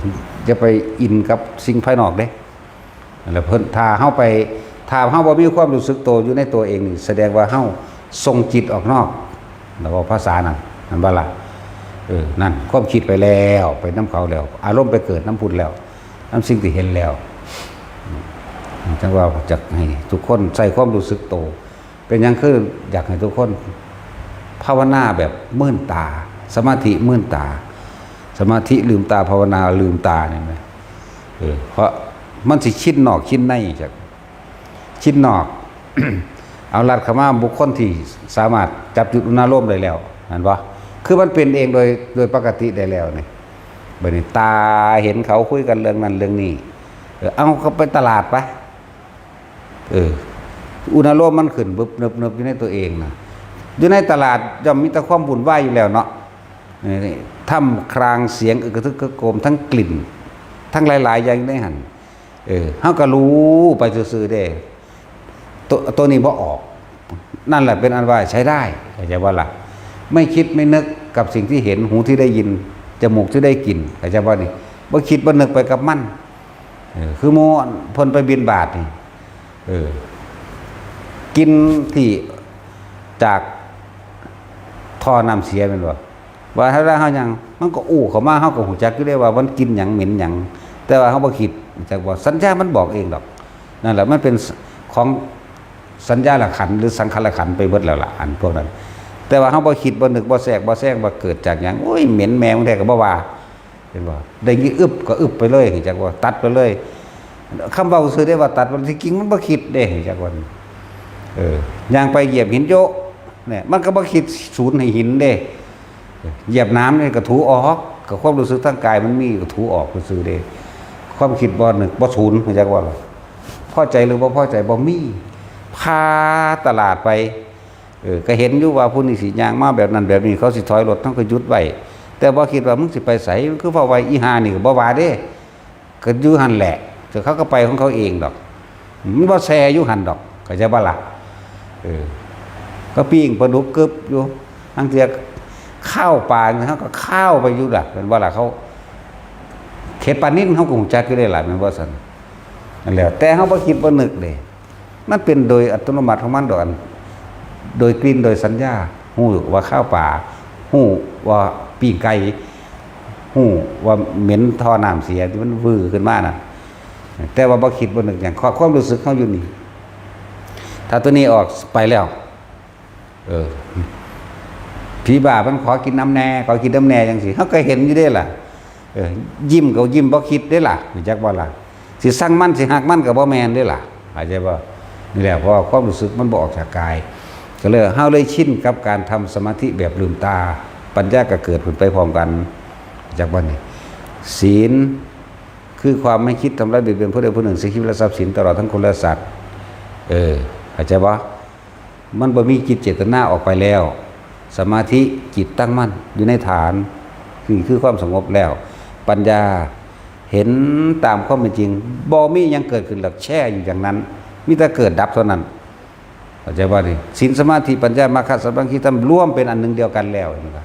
อย่าไปอินกับสิ่งภายนอกเด้ แล้วเพิ่น ถ้าเฮาไป ถ้าเฮาบ่มีความรู้สึกตัวอยู่ในตัวเองนี่ แสดงว่าเฮาส่งจิตออกนอก แล้วเว้าภาษานั่น แม่นบ่ล่ะ เออ นั่น ความคิดไปแล้ว ไปนำเขาแล้ว อารมณ์ไปเกิดนำพุ้นแล้ว นำสิ่งที่เห็นแล้ว อืม จั่งว่าอยากให้ทุกคนใช้ความรู้สึกตัว เป็นหยังคืออยากให้ทุกคนภาวนาแบบมืนตา สมาธิมืนตา สมาธิลืมตา ภาวนาลืมตานี่นะ เออ เพราะมันสิคิดนอกคิดในจัก คิดนอก เอาลัดเข้ามาบุคคลที่สามารถจับจุดอุณาโลมได้แล้ว แม่นบ่ คือมันเป็นเองโดย โดยปกติได้แล้วนี่ บัดนี้ตาเห็นเขาคุยกันเรื่องนั้นเรื่องนี้ เออ เอาก็ไปตลาดไป เออ อุณาโลมมันขึ้นบึบเนิบๆ อยู่ในตัวเองน่ะ อยู่ในตลาดย่อมมีแต่ความวุ่นวายอยู่แล้วเนาะ นี่ ท่ามกลางเสียงอึกกระทึกครึกโครม ทั้งกลิ่น ทั้งหลายๆ อย่างอยู่ในหั่น เออ เฮาก็รู้ไปซื่อๆ เด้ ตัว ตัวนี้บ่ออก นั่นแหละเป็นอันว่าใช้ได้ เข้าใจบ่ล่ะ ไม่คิดไม่นึกกับสิ่งที่เห็น หูที่ได้ยิน จมูกที่ได้กลิ่น เข้าใจบ่นี่ บ่คิดบ่นึกไปกับมัน เออ คือหมู่เพิ่นไปบิณฑบาตนี่ เออ กินที่จากท่อน้ำเสียแม่นบ่ ว่าถ้าเฮายัง มันก็อู้เข้ามา เฮาก็ฮู้จักอยู่เด้ว่ามันกลิ่นหยังเหม็นหยัง แต่ว่าเฮาบ่คิด จักว่าสัญญามันบอกเองดอก นั่นแหละมันเป็นของสัญญาละขันธ์หรือสังขารขันธ์ไปเบิดแล้วล่ะ อันพวกนั้น แต่ว่าเฮาบ่คิดบ่นึกบ่แทรกบ่แซงว่าเกิดจากหยัง โอ้ย เหม็นแม่มึงแท้ก็บ่ว่า เห็นบ่ ได้ยินอึบก็อึบไปเลย จักว่าตัดไปเลย คำเว้าซื่อได้ว่าตัด มันที่จริงมันบ่คิดเด้ จักว่า เออ ย่างไปเหยียบหินโยะ เนี่ย มันก็บ่คิดสูญให้หินเด้ เหยียบน้ำนี่ก็ถูออก ก็ความรู้สึกทางกายมันมีก็ถูออกซื่อๆเด้ ความคิดบ่นึกบ่สูญ จักว่าล่ะ พอใจหรือบ่พอใจ บ่มี ผ่าตลาดไป เออ ก็เห็นอยู่ว่าผู้นี้สิย่างมาแบบนั้นแบบนี้ เขาสิถอยรถ เฮาก็หยุดไว้ แต่บ่คิดว่ามึงสิไปไส คือเว้าไว้ อีห่านี่ก็บ่ว่าเด้ ก็อยู่หั่นแหละ แต่เขาก็ไปของเขาเองดอก มันบ่แซ่อยู่หั่นดอก เข้าใจบ่ล่ะ เออ ก็ปิ้งปลาดุกกึบอยู่ ลางเทื่อคาวปลา เฮาก็คาวไปอยู่ล่ะ แม่นบ่ล่ะ เขา เขตปลานิล เฮาก็ฮู้จักอยู่เด้ล่ะ แม่นบ่ซั่น นั่นแหละ แต่เฮาบ่คิดบ่นึกเด้ มันเป็นโดยอัตโนมัติของมันดอก อัน โดยกลิ่น โดยสัญญา ฮู้ว่าคาวปลา ฮู้ว่าปิ้งไก่ ฮู้ว่าเหม็นท่อน้ำเสียที่มันวือขึ้นมาน่ะ แต่ว่าบ่คิดบ่นึกหยัง ความรู้สึกเฮาอยู่นี่ ถ้าตัวนี้ออกไปแล้ว เออ ผีบ้ามันขอกินน้ำแน่ ขอกินน้ำแน่จังซี่ เฮาก็เห็นอยู่เด้ล่ะ เออ ยิ้มก็ยิ้มบ่คิดเด้ล่ะ รู้จักบ่ล่ะ สิซังมัน สิฮักมันก็บ่แม่นเด้ล่ะ เข้าใจบ่ นี่แหละ เพราะว่าความรู้สึกมันบ่ออกจากกาย ก็เลย เฮาเลยชินกับการทำสมาธิแบบลืมตา ปัญญาก็เกิดขึ้นไปพร้อมกัน รู้จักบ่นี่ ศีล คือความไม่คิดทำร้ายเบียดเบียนผู้ใดผู้หนึ่ง เสียชีวิตและทรัพย์สิน ตลอดทั้งคนและสัตว์ เออ เข้าใจบ่ มันบ่มีจิตเจตนาออกไปแล้ว สมาธิ จิตตั้งมั่นอยู่ในฐาน คือ คือความสงบแล้ว ปัญญา เห็นตามความเป็นจริง บ่มีหยังเกิดขึ้นหรอก แช่อยู่อย่างนั้น มีแต่เกิดดับเท่านั้น เข้าใจบ่นี่ ศีล สมาธิ ปัญญา มรรค สัมมาทิฏฐิธรรม รวมเป็นอันหนึ่งเดียวกันแล้ว เห็นบ่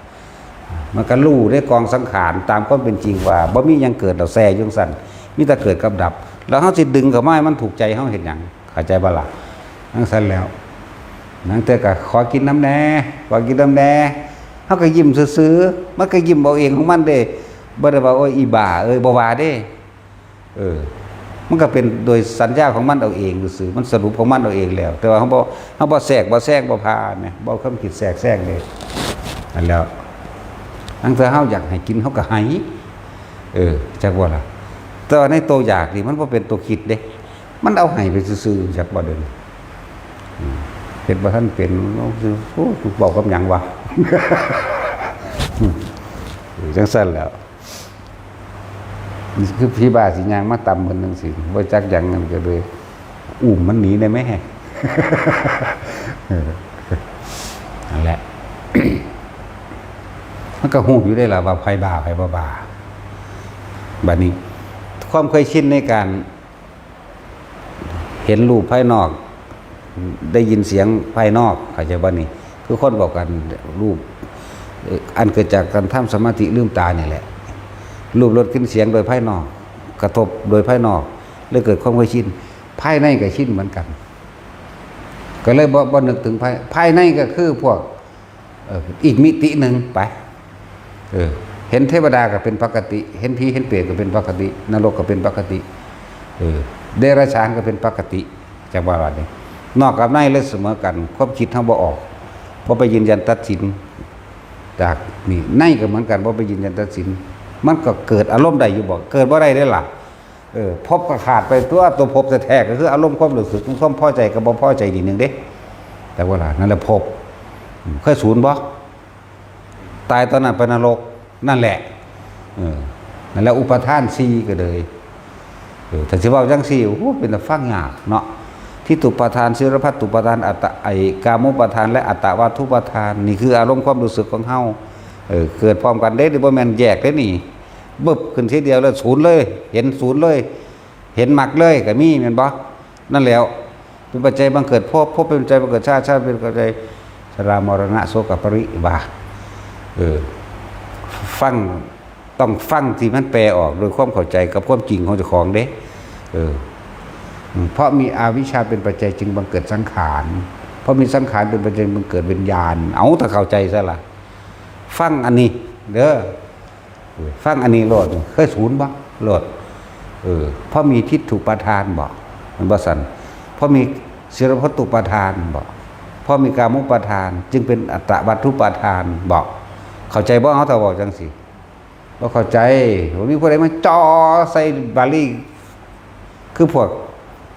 มันก็รู้ในกองสังขารตามความเป็นจริงว่า บ่มีหยังเกิดแล้ว แช่อยู่จั่งซั่น มีแต่เกิดกับดับ แล้วเฮาสิดึงเข้ามาให้มันถูกใจเฮาเฮ็ดหยัง เข้าใจบ่ล่ะ จั่งซั่นแล้ว ลางเทื่อก็ขอกินน้ำแน่ ขอกินน้ำแน่ เฮาก็ยิ้มซื่อๆ มันก็ยิ้มเอาเองของมันเด้ บ่ได้ว่า โอ้ย อีบ้าเอ้ย บ่ว่าเด้ เออ มันก็เป็นโดยสัญญาของมันเอาเองซื่อๆ มันสรุปของมันเอาเองแล้ว แต่ว่าเฮาบ่ เฮาบ่แทรก บ่แซง บ่ผ่าแหม บ่เอาความคิดแทรกแซงเลย นั่นแหล้ว ลางเทื่อเฮาอยากให้กิน เฮาก็ให้ เออ จักบ่ล่ะ แต่ว่าในโตอยากนี่ มันบ่เป็นโตคิดเด้ มันเอาให้ไปซื่อๆ จักบ่เด้อ อืม เฮ็ดบ่ทันเป็น โอ้โห เว้ากับหยังวะ อืม เออ จั่งซั่นแหล้ว คือผีบ้าสิย่างมาตำเพิ่นจั่งซี้ บ่จักหยัง นั่นก็เลย อุ้มมันหนีได้ไหม เออ นั่นแหละ มันก็ฮู้อยู่ได้ล่ะว่าไผบ้าไผบ่บ้า บัดนี้ ความเคยชินในการ เห็นรูปภายนอก ได้ยินเสียงภายนอก เข้าใจบ่นี่ คือคนบอกกัน รูป เอ่อ อันเกิดจากการทำสมาธิลืมตานี่แหละ รูป รส กลิ่น เสียงโดยภายนอก กระทบโดยภายนอก เลยเกิดความเคยชิน ภายในก็ชินเหมือนกัน ก็เลยบ่ บ่นึกถึงภาย ภายในก็คือพวก เออ อีกมิติหนึ่งไป เออ เห็นเทวดาก็เป็นปกติ เห็นผีเห็นเปรตก็เป็นปกติ นรกก็เป็นปกติ เออ เดรัจฉานก็เป็นปกติ จักว่าบัดนี้ นอกกับในเลยเสมอกัน ความคิดเฮาบ่ออก บ่ไปยืนยันตัดสิน จากนี่ ในก็เหมือนกัน บ่ไปยืนยันตัดสิน มันก็เกิดอารมณ์ได้อยู่บ่ เกิดบ่ได้เด้ล่ะ เออ ภพก็ขาดไปตัว ตัวภพแท้ๆ ก็คืออารมณ์ความรู้สึก ความพอใจกับบ่พอใจนิดนึงเด้ จักว่าล่ะ นั่นแหละภพ อืม เคยสูญบ่ ตายตอนนั้นไปนรก นั่นแหละ เออ นั่นแหละ อุปาทานสี่ก็เลย เออ ถ้าสิเว้าจั่งซี้ โอ้โห เป็นตาฟังยากเนาะ ทิฏฐุปาทาน สีลัพพัตตุปาทาน อัตตะ ไอ้กามุปาทาน และอัตตวัตถุปาทาน นี่คืออารมณ์ความรู้สึกของเฮา เออ เกิดพร้อมกันเด้ นี่บ่แม่นแยกเด้นี่ บึบขึ้นทีเดียวเลย ศูนย์เลย เห็นศูนย์เลย เห็นมรรคเลย ก็มีแม่นบ่ นั่นแหล้ว เป็นปัจจัยบังเกิดภพ ภพเป็นปัจจัยบังเกิดชาติ ชาติเป็นปัจจัยชรามรณะโสกปริเทวะ เออ ฟัง ต้องฟังที่มันแปลออกโดยความเข้าใจกับความจริงของเจ้าของเด้ เออ อืม เพราะมีอวิชชาเป็นปัจจัยจึงบังเกิดสังขาร เพราะมีสังขารเป็นปัจจัยบังเกิดวิญญาณ เอาแต่เข้าใจซะล่ะ ฟังอันนี้เด้อ เออ ฟังอันนี้โลด เคยศูนย์บ่ โลด เออ เพราะมีทิฏฐุปาทานบ่ มันบ่ซั่น เพราะมีสีลัพพัตตุปาทานบ่ เพราะมีกามุปาทาน จึงเป็นอัตตวัตถุปาทานบ่ เข้าใจบ่ เฮาถ้าเว้าจั่งซี้ บ่เข้าใจ บ่มีผู้ใดมาจ่อใส่บาลี คือพวก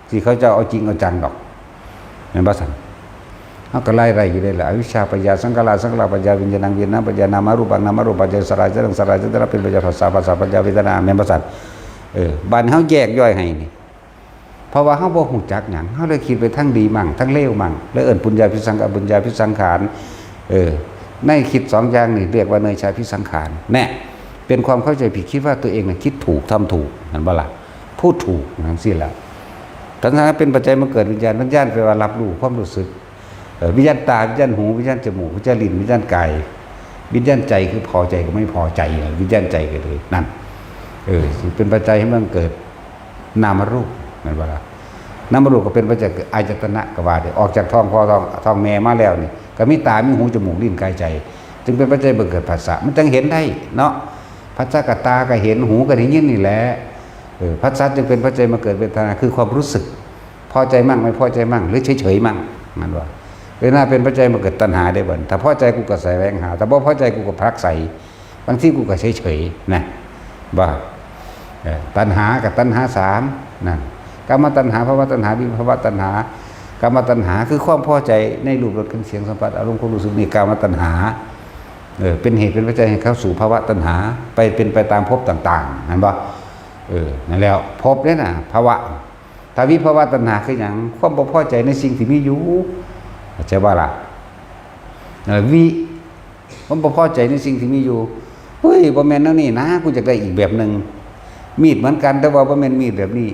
ที่เขาเจ้าเอาจริงเอาจังดอก แม่นบ่ซั่น เฮาก็ไล่ไล่อยู่ได้ล่ะ อวิชชาปัจจาสังขารา สังขาราปัจจาวิญญาณัง วิญญาณปัจจานามรูปัง นามรูปปัจจาสัญญาสังขารเป็นปัจจาผัสสะ ผัสสะปัจจาเวทนา แม่นบ่ซั่น เออ บัดนี้เฮาแยกย่อยให้นี่ เพราะว่าเฮาบ่ฮู้จักหยัง เฮาเลยคิดไปทางดีมั่ง ทางเลวมั่ง เลยเอิ้นปุญญาภิสังขาร อปุญญาภิสังขาร เออ ในคิดสองอย่างนี่เรียกว่าเนยชาภิสังขาร แน่ เป็นความเข้าใจผิด คิดว่าตัวเองน่ะคิดถูก ทำถูก เห็นบ่ล่ะ พูดถูก จั่งซี้ล่ะ ทั้งๆ เป็นปัจจัยมาเกิดวิญญาณ วิญญาณแปลว่ารับรู้ ความรู้สึก เอ่อ วิญญาณตา วิญญาณหู วิญญาณจมูก วิญญาณลิ้น วิญญาณกาย วิญญาณใจคือพอใจกับไม่พอใจ วิญญาณใจก็เลย นั่น เออ เป็นปัจจัยให้มันเกิดนามรูป แม่นบ่ล่ะ นามรูปก็เป็นปัจจัย คืออายตนะก็ว่าได้ ออกจากท้องพ่อท้อง ท้องแม่มาแล้วนี่ ก็มีตา มีหู จมูก ลิ้น กาย ใจ จึงเป็นปัจจัยบ่เกิดผัสสะ มันจังเห็นได้เนาะ ผัสสะกับตาก็เห็น หูก็ได้ยินนี่แหละ เออ ผัสสะจึงเป็นปัจจัยมาเกิดเวทนา คือความรู้สึก พอใจมั่ง ไม่พอใจมั่ง หรือเฉยๆมั่ง นั่นว่า เวทนาเป็นปัจจัยมาเกิดตัณหาได้บ่ ถ้าพอใจกูก็แสวงหา ถ้าบ่พอใจกูก็ผลักไส บางทีกูก็เฉยๆนะ บ่ เออ ตัณหากับตัณหาสาม นั่น กามตัณหา ภวตัณหา วิภวตัณหา กามตัณหาคือความพอใจในรูป รส กลิ่น เสียง สัมผัส อารมณ์ ความรู้สึก นี่กามตัณหา เออ เป็นเหตุเป็นปัจจัยให้เข้าสู่ภวตัณหา ไปเป็นไปตามภพต่างๆ เห็นบ่ เออ นั่นแล้ว ภพเนี่ยนะ ภวะ ถ้าวิภวตัณหาคือหยัง ความบ่พอใจในสิ่งที่มีอยู่ เข้าใจบ่ล่ะ เออ วิ ความบ่พอใจในสิ่งที่มีอยู่ เฮ้ย บ่แม่นแนวนี้นะ กูอยากได้อีกแบบหนึ่ง มีดเหมือนกัน แต่ว่าบ่แม่นมีดแบบนี้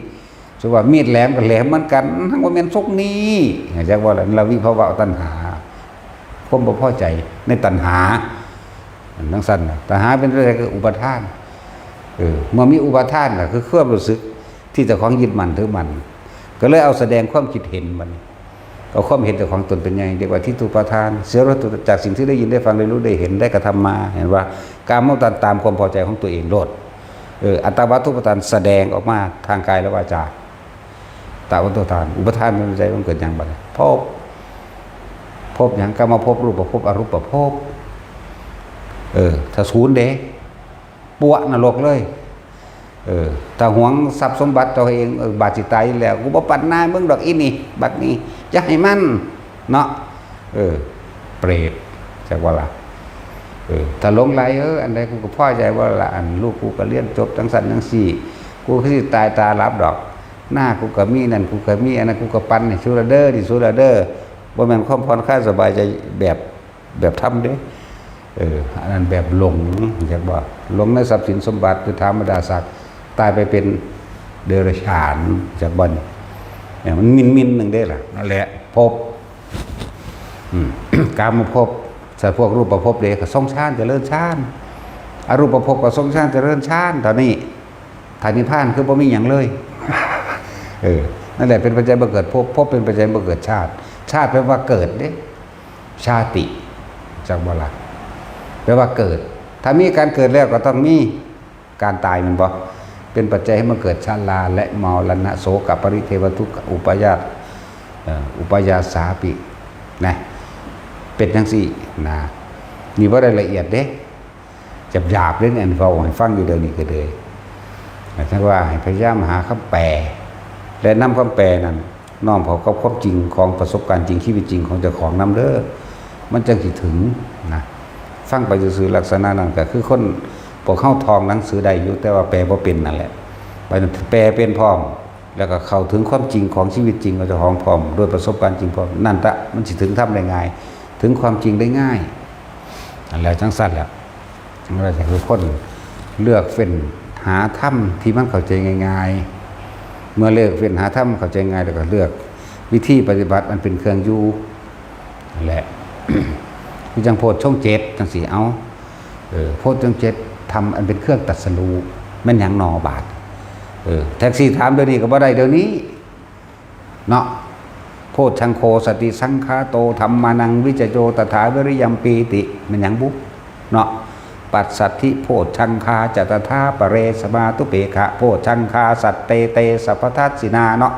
สมมุติว่ามีดแหลมก็แหลมเหมือนกัน ทั้งบ่แม่นทรงนี้ เข้าใจบ่ล่ะ ละวิภวตัณหา ความบ่พอใจในตัณหา มันจั่งซั่นน่ะ ตัณหาเป็นอะไร คืออุปาทาน เออ เมื่อมีอุปาทานก็คือความรู้สึกที่เจ้าของยึดมั่นถือมั่น ก็เลยเอาแสดงความคิดเห็นบัดนี้ เอาความเห็นเจ้าของตนเป็นใหญ่ เรียกว่าทิฏฐุปาทาน เสียรสจากสิ่งที่ได้ยินได้ฟังได้รู้ได้เห็นได้กระทำมา เห็นว่า กามตัณหาตามความพอใจของตัวเองโลด เออ อัตตาวัตถุปาทานแสดงออกมาทางกายและวาจา ตาวัตถุทาน อุปาทานมันใจมันเกิดหยังบัดนี้ ภพ ภพหยัง กามภพ รูปภพ อรูปภพ เออ ถ้าศูนย์เด้ ปวกนรกเลย เออ ถ้าหวงทรัพย์สมบัติตัวเอง เออ บาดสิตายอยู่แล้ว กูบ่ปันหน้ามึงดอกอีนี่ บัดนี้ อย่าให้มัน เนาะ เออ เปรต จักว่าล่ะ เออ ถ้าหลงไหล เออ อันใดกูก็พอใจว่าละ อันลูกกูก็เรียนจบจั่งซั่นจั่งซี้ กูคือสิตายตาหลับดอก หน้ากูก็มี นั่นกูก็มี อันนั้นกูก็ปันให้สุดละเด้อ นี่สุดละเด้อ บ่แม่นความผ่อนคลายสบายใจแบบ แบบธรรมเด้ เออ อันนั้นแบบหลง จักบ่ หลงในทรัพย์สินสมบัติ คือถามบรรดาศักดิ์ ตายไปเป็นเดรัจฉาน จักบ่ เนี่ย มันมินๆหนึ่งเด้ล่ะ นั่นแหละ ภพ อืม กามภพ ถ้าพวกรูปภพเด้ก็ทรงฌานเจริญฌาน อรูปภพก็ทรงฌานเจริญฌาน เท่านี้ ถ้านิพพานคือบ่มีหยังเลย เออ นั่นแหละเป็นปัจจัยบ่เกิดภพ ภพเป็นปัจจัยบ่เกิดชาติ ชาติแปลว่าเกิดเด้ ชาติ จักบ่ล่ะ แปลว่าเกิด ถ้ามีการเกิดแล้วก็ต้องมีการตาย แม่นบ่ เป็นปัจจัยให้มันเกิดชราและมรณะ โสกะปริเทวะทุกขะอุปายาส เอ่อ อุปายาสาปิ นะ เป็นจั่งซี้นะ นี่บ่ได้ละเอียดเด้ หยาบๆเด้ อันเว้าให้ฟังอยู่เดี๋ยวนี้ก็เลย แต่ถ้าว่าให้พยายามหาคำแปล และนำคำแปลนั้น น้อมเข้ากับความจริงของประสบการณ์จริง ชีวิตจริงของเจ้าของนำเด้อ มันจั่งสิถึงนะ ฟังไปซื่อๆลักษณะนั้นก็คือคน พวกเฮาท่องหนังสือได้อยู่ แต่ว่าแปลบ่เป็นนั่นแหละ ไปแปลเป็นพร้อม แล้วก็เข้าถึงความจริงของชีวิตจริงของเจ้าของพร้อม ด้วยประสบการณ์จริงพร้อม นั่นละมันสิถึงธรรมได้ง่าย ถึงความจริงได้ง่าย นั่นแหละ จั่งซั่นแหละ เราจะคือคนเลือกเฟ้นหาธรรมที่มันเข้าใจง่ายๆ เมื่อเลือกเฟ้นหาธรรมเข้าใจง่าย แล้วก็เลือกวิธีปฏิบัติอันเป็นเครื่องอยู่ นั่นแหละ คือจั่งโพชฌงค์เจ็ดจั่งซี้ เอา เออ โพชฌงค์เจ็ด ธรรมอันเป็นเครื่องตรัสรู้ แม่นหยังหนอบาด เออ แท็กซี่ถามเดี๋ยวนี้ก็บ่ได้เดี๋ยวนี้ เนาะ โพชฌังโฆ สติสังขาโต ธัมมานัง วิจโย ตถา วิริยัม ปีติ แม่นหยังบุ เนาะ ปัสสัทธิโพชฌังคา จะ ตถา ปะเร สมาธุเปกขะโพชฌังคา สัตเต เต สัพพทัสสินา เนาะ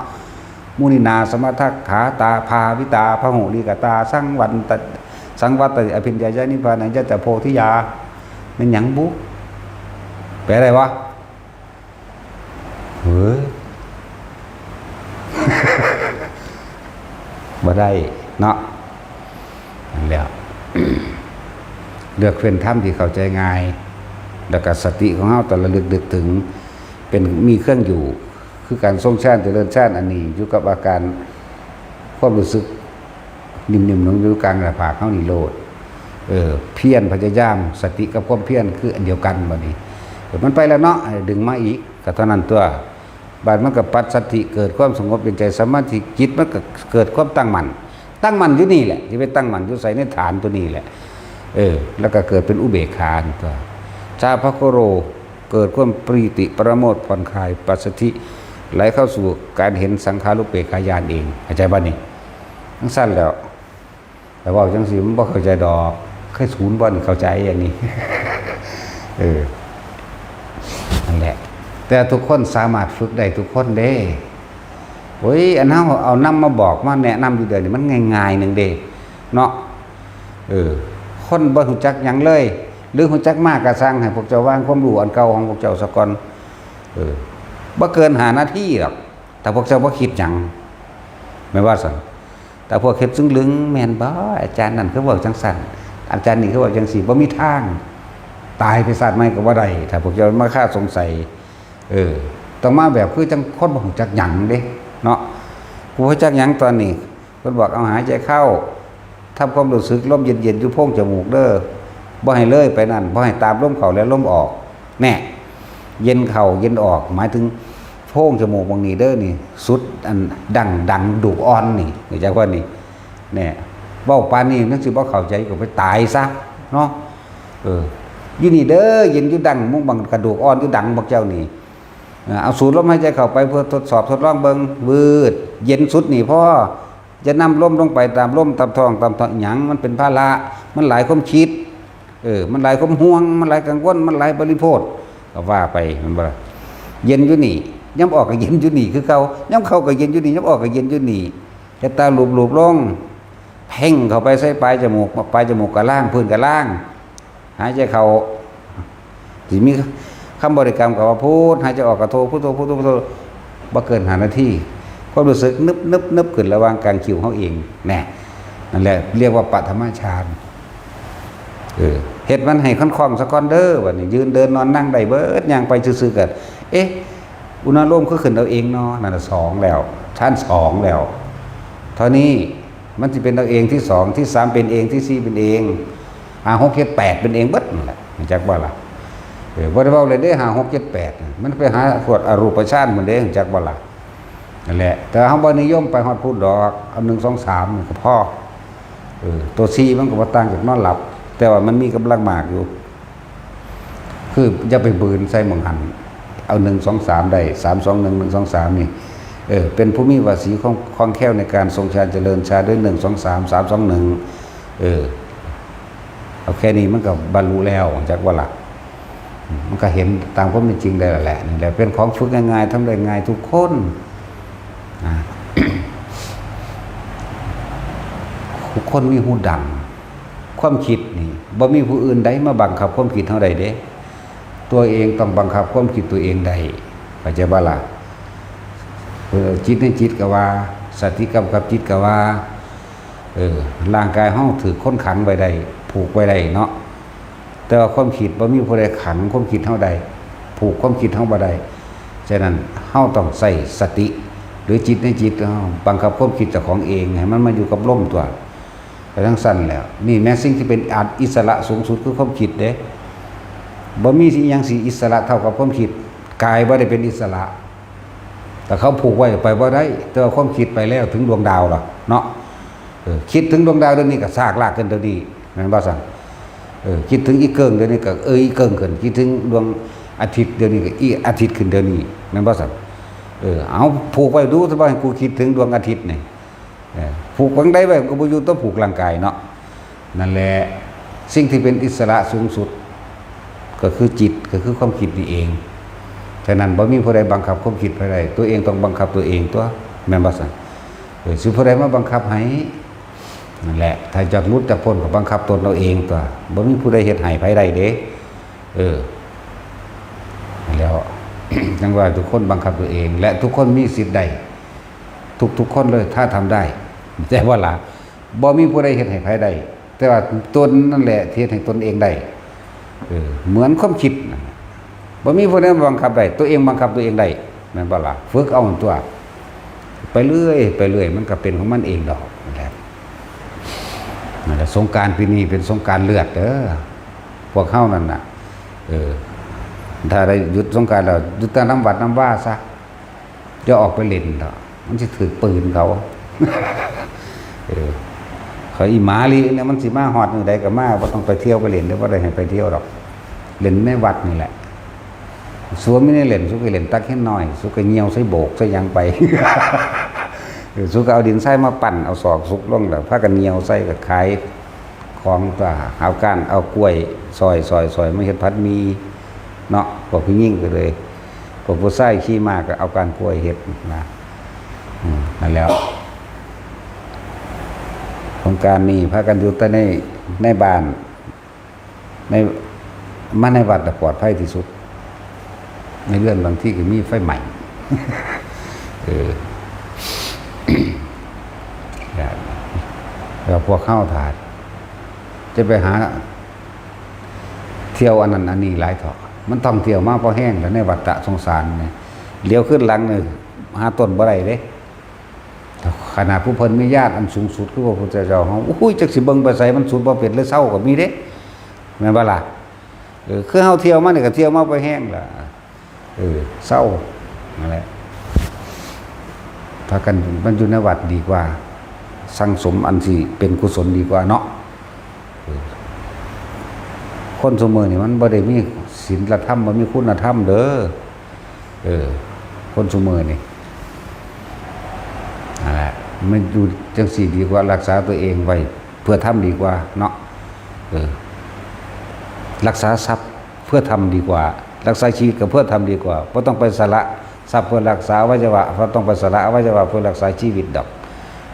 มุนินา สมัทถะขาตา ภาวิตา พหุลิกตา สังวันต สังวัตติ อภิญญายะ นิพพานัญจะ โพธิยา แม่นหยังบุ แปลได้บ่ เฮ้ย บ่ได้เนาะ นั่นแหละ เลือกเฟ้นธรรมที่เข้าใจง่าย แล้วก็สติของเฮาต้องระลึกนึกถึง เป็น มีเครื่องอยู่ คือการทรงฌานเจริญฌานอันนี้อยู่กับอาการความรู้สึกนิ่มๆลงอยู่กลางหน้าผากเฮานี่โลด เออ เพียรพยายาม สติกับความเพียรคืออันเดียวกันบัดนี้ เออ มันไปแล้วเนาะ ดึงมาอีก ก็เท่านั้นตัว บาดมันก็ปัสสัทธิ เกิดความสงบเย็นใจ สมาธิ จิตมันก็เกิดความตั้งมั่น ตั้งมั่นอยู่นี่แหละ สิไปตั้งมั่นอยู่ไส ในฐานตัวนี้แหละ เออ แล้วก็เกิดเป็นอุเบกขาตัว ชาพโคโร เกิดความปีติปราโมทย์ผ่อนคลาย ปัสสัทธิ ไหลเข้าสู่การเห็นสังขารุปเปกขาญาณเอง เข้าใจบ่นี่? จั่งซั้นแล้ว แต่เว้าจั่งซี้มันบ่เข้าใจดอก เคยศูนย์บ่นี่ เข้าใจอันนี้ เออ นั่นแหละ แต่ทุกคนสามารถฝึกได้ทุกคนเด้ โอ้ย อันเฮาเอานำมาบอกมาแนะนำอยู่เดี๋ยวนี้มันง่ายๆหนึ่งเด้ เนาะ เออ คนบ่ฮู้จักหยังเลย หรือฮู้จักมากก็ซ่าง ให้พวกเจ้าวางความรู้อันเก่าของพวกเจ้าซะก่อน เออ บ่เกินห้านาทีดอก ถ้าพวกเจ้าบ่คิดหยัง แม่นว่าซั่น แต่พวกเฮ็ดซึ่งลึง แม่นบ่ อาจารย์นั่นคือเว้าจั่งซั้น อาจารย์นี่คือเว้าจั่งซี้ บ่มีทาง ตายไปชาติใหม่ก็บ่ได้ ถ้าพวกเจ้ามาคาสงสัย เออ ต้องมาแบบคือจั่งคนบ่ฮู้จักหยังเด้ เนาะ ผู้ฮู้จักหยังตอนนี้ เพิ่นบอกเอาหายใจเข้า ทำความรู้สึกลมเย็นๆอยู่โพรงจมูกเด้อ บ่ให้เลยไปนั่น บ่ให้ตามลมเข้าและลมออก แน่ เย็นเข้าเย็นออก หมายถึงโพรงจมูกหม่องนี้เด้อนี่ สุดอันดั้ง ดั้งดูกอ่อนนี่ รู้จักบ่นี่ แน่ เว้าปานนี้มันสิบ่เข้าใจก็ไปตายซะเนาะ เออ อยู่นี่เด้อ เย็นอยู่ดั้ง หม่องบั้งกระดูกอ่อนอยู่ดั้งพวกเจ้านี่ เอ่อ เอาสูดลมหายใจเข้าไปเพื่อทดสอบทดลองเบิ่ง วืด เย็นสุดนี่พอ จะนำลมลงไปตามลมตามท้องตามท้องหยัง มันเป็นภาระ มันหลายความคิด เออ มันหลายความห่วง มันหลายกังวล มันหลายบริโภค ก็ว่าไป แม่นบ่ล่ะ เย็นอยู่นี่ ยามออกก็เย็นอยู่นี่คือเก่า ยามเข้าก็เย็นอยู่นี่ ยามออกก็เย็นอยู่นี่ เฮ็ดตาหลูบๆลง เพ่งเข้าไปใส่ปลายจมูก ปลายจมูกก็ล้าง พื้นก็ล้าง หายใจเข้า สิมีคำบริกรรมก็ว่าพุท หายใจออกก็โท พุทโธ พุทโธ พุทโธ บ่เกินห้านาที ความรู้สึกนึบนึบนึบขึ้นระหว่างกลางคิ้วเฮาเอง แน่ นั่นแหละเรียกว่าปฐมฌาน เออ เฮ็ดมันให้คล่องๆซะก่อนเด้อ บัดนี้ยืนเดินนอนนั่งได้เบิด ย่างไปซื่อๆก็ เอ๊ะ อุณาโลมคือขึ้นเอาเองเนาะ นั่นน่ะสองแล้ว ฌานสองแล้ว เท่านี้ มันสิเป็นเอาเองที่สอง ที่สามเป็นเอง ที่สี่เป็นเอง ห้า หก เจ็ด แปดเป็นเองเบิดนั่นแหละ รู้จักบ่ล่ะ เออ บ่ได้เว้าเลยเด้ ห้า หก เจ็ด แปด มันไปหาพวกอรูปฌานหมดเด้ รู้จักบ่ล่ะ นั่นแหละ แต่เฮาบ่นิยมไปฮอดพุ้นดอก เอา หนึ่ง สอง สาม นี่ก็พอ เออ ตัว สี่ มันก็บ่ต่างจากนอนหลับ แต่ว่ามันมีกำลังมากอยู่ คืออย่าไปบืนใส่หม่องหั้น เอา หนึ่ง สอง สาม ได้ สาม สอง หนึ่ง หนึ่ง สอง สาม นี่ เออ เป็นผู้มีวาสีคล่อง คล่องแคล่วในการทรงฌานเจริญฌานด้วย หนึ่ง สอง สาม สาม สอง หนึ่ง เออ เอาแค่นี้มันก็บรรลุแล้ว จักว่าล่ะ มันก็เห็นตามความเป็นจริงได้แล้วแหละ นี่แหละเป็นของฝึกง่ายๆ ทำได้ง่ายทุกคน นะ ทุกคนมีฮูดัง ความคิดนี่ บ่มีผู้อื่นใดมาบังคับความคิดเฮาได้เด้ ตัวเองต้องบังคับความคิดตัวเองได้ เข้าใจบ่ล่ะ เออ จิตในจิตก็ว่า สติกำกับจิตก็ว่า เออ ร่างกายเฮาถืกคนขังไว้ได้ ผูกไว้ได้เนาะ แต่ว่าความคิดบ่มีผู้ใดขังความคิดเฮาได้ ผูกความคิดเฮาบ่ได้ ฉะนั้นเฮาต้องใช้สติ หรือจิตในจิตเฮา บังคับความคิดเจ้าของเอง ให้มันมาอยู่กับลมตัว ไปจั่งซั้นแล้ว นี่แหมสิ่งที่เป็นอิสระสูงสุดคือความคิดเด้ บ่มีสิ่งหยังสิอิสระเท่ากับความคิด กายบ่ได้เป็นอิสระ แต่เขาผูกไว้ไปบ่ได้ แต่ว่าความคิดไปแล้วถึงดวงดาวล่ะเนาะ เออ คิดถึงดวงดาวเดี๋ยวนี้ก็ซากลากขึ้นเดี๋ยวนี้ แม่นบ่ซั่น เออ คิดถึงอีเกิ่งเดี๋ยวนี้ก็เอออีเกิ่งขึ้น คิดถึงดวงอาทิตย์เดี๋ยวนี้ก็อีอาทิตย์ขึ้นเดี๋ยวนี้ แม่นบ่ซั่น เออ เอาผูกไว้ดูซะว่าให้กูคิดถึงดวงอาทิตย์นี่ เออ ผูกหม่องใดไว้ก็บ่อยู่ ต้องผูกร่างกายเนาะ นั่นแหละ สิ่งที่เป็นอิสระสูงสุด ก็คือจิต ก็คือความคิดนี่เอง ฉะนั้นบ่มีผู้ใดบังคับความคิดไผได้ ตัวเองต้องบังคับตัวเองตัว แม่นบ่ซั่น เออ สิผู้ใดมาบังคับให้ นั่นแหละ ถ้าอยากหลุดจากพ้นก็บังคับตนเอาเองตัว บ่มีผู้ใดเฮ็ดให้ไผได้เด้ เออ แล้ว จั่งว่าทุกคนบังคับตัวเอง และทุกคนมีสิทธิ์ได้ ทุกๆคนเลย ถ้าทำได้ แต่ว่าล่ะ บ่มีผู้ใดเฮ็ดให้ไผได้ แต่ว่าตนนั่นแหละที่เฮ็ดให้ตนเองได้ เออ เหมือนความคิดนั่นน่ะ บ่มีผู้ใดบังคับได้ ตัวเองบังคับตัวเองได้ แม่นบ่ล่ะ ฝึกเอาตัว ไปเรื่อย ไปเรื่อย มันก็เป็นของมันเองดอก นั่นแหละ นั่นแหละ สงกรานต์ปีนี้เป็นสงกรานต์เลือดเด้อ พวกเฮานั่นน่ะ เออ ถ้าได้หยุดสงกรานต์แล้ว หยุดแต่นำวัดนำวาซะ อย่าออกไปเล่นดอก มันสิถืกปืนเขา เออ เขาอีหมาลีเนี่ย มันสิมาฮอดมื้อใดก็มา บ่ต้องไปเที่ยวไปเล่นเด้อ บ่ได้ให้ไปเที่ยวดอก เล่นในวัดนี่แหละ สัวมีแนวเล่น สุก็เล่นตักหินน้อย สุก็เหยี่ยวใส่โบกใส่หยังไป เออ สุก็เอาดินทรายมาปั้น เอาศอกสุกลงแล้ว พากันเหยี่ยวใส่ก็ขายของตัว เอาก้าน เอากล้วยซอย ซอย ซอย มาเฮ็ดผัดหมี่เนาะ พวกผู้หญิงก็เลย พวกผู้ชายขี่ม้าก็เอาก้านกล้วยเฮ็ดนะ อืม นั่นแหล้ว สงกรานต์นี้พากันอยู่แต่ใน ในบ้าน ใน มาในวัดน่ะปลอดภัยที่สุด ในเรือนบางทีก็มีไฟไหม้ เออ แล้วพวกเฮาถ้าจะไปหา เที่ยวอันนั้นอันนี้หลายเถาะ มันท่องเที่ยวมาพอแฮงแล้วในวัฏฏะสงสารนี่ เหลียวคืนหลังนี่หาต้นบ่ได้เด้ ขนาดผู้เพิ่นมีญาณอันสูงสุดคือพระพุทธเจ้าเฮา โอ้ย จักสิเบิ่งไปไสมันสุดบ่เป็นเลย เซาก็มีเด้ แม่นบ่ล่ะ เออ คือเฮาเที่ยวมานี่ก็เที่ยวมาพอแฮงล่ะ เออ เซา นั่นแหละ พากันมันอยู่ในวัดดีกว่า สั่งสมอันสิเป็นกุศลดีกว่าเนาะ เออ คนซุมื้อนี่มันบ่ได้มีศีลธรรม บ่มีคุณธรรมเด้อ เออ คนซุมื้อนี่ นั่นแหละ มันอยู่จังซี่ดีกว่า รักษาตัวเองไว้เพื่อธรรมดีกว่าเนาะ เออ รักษาทรัพย์เพื่อธรรมดีกว่า รักษาชีวิตก็เพื่อธรรมดีกว่า บ่ต้องไปสละทรัพย์เพื่อรักษาอวัยวะ บ่ต้องไปสละอวัยวะเพื่อรักษาชีวิตดอก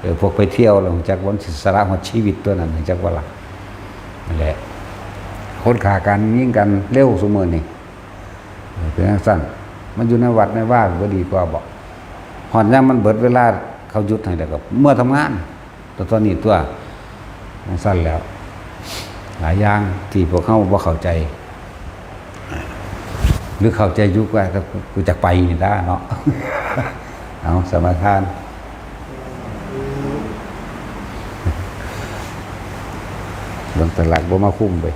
เออ พวกไปเที่ยวแล้วจักว่ามันสิสละฮอดชีวิตตัวนั้นจักว่าล่ะ นั่นแหละ คนฆ่ากันยิงกันเร็วซุมื้อนี้ เออ เป็นจังซั่น มันอยู่ในวัดในวาก็ดีกว่าบ่ ฮอดยามมันเบิดเวลาเขาหยุดให้แล้วก็เมือทำงาน แต่ตอนนี้ตัว จังซั่นแล้ว หลายอย่างที่พวกเฮาบ่เข้าใจ หรือเข้าใจอยู่ก็ แต่กู กูจักไปนี่ล่ะเนาะ เอา สมาทาน เบิ่งตลาดบ่มาคุ้มเว้ย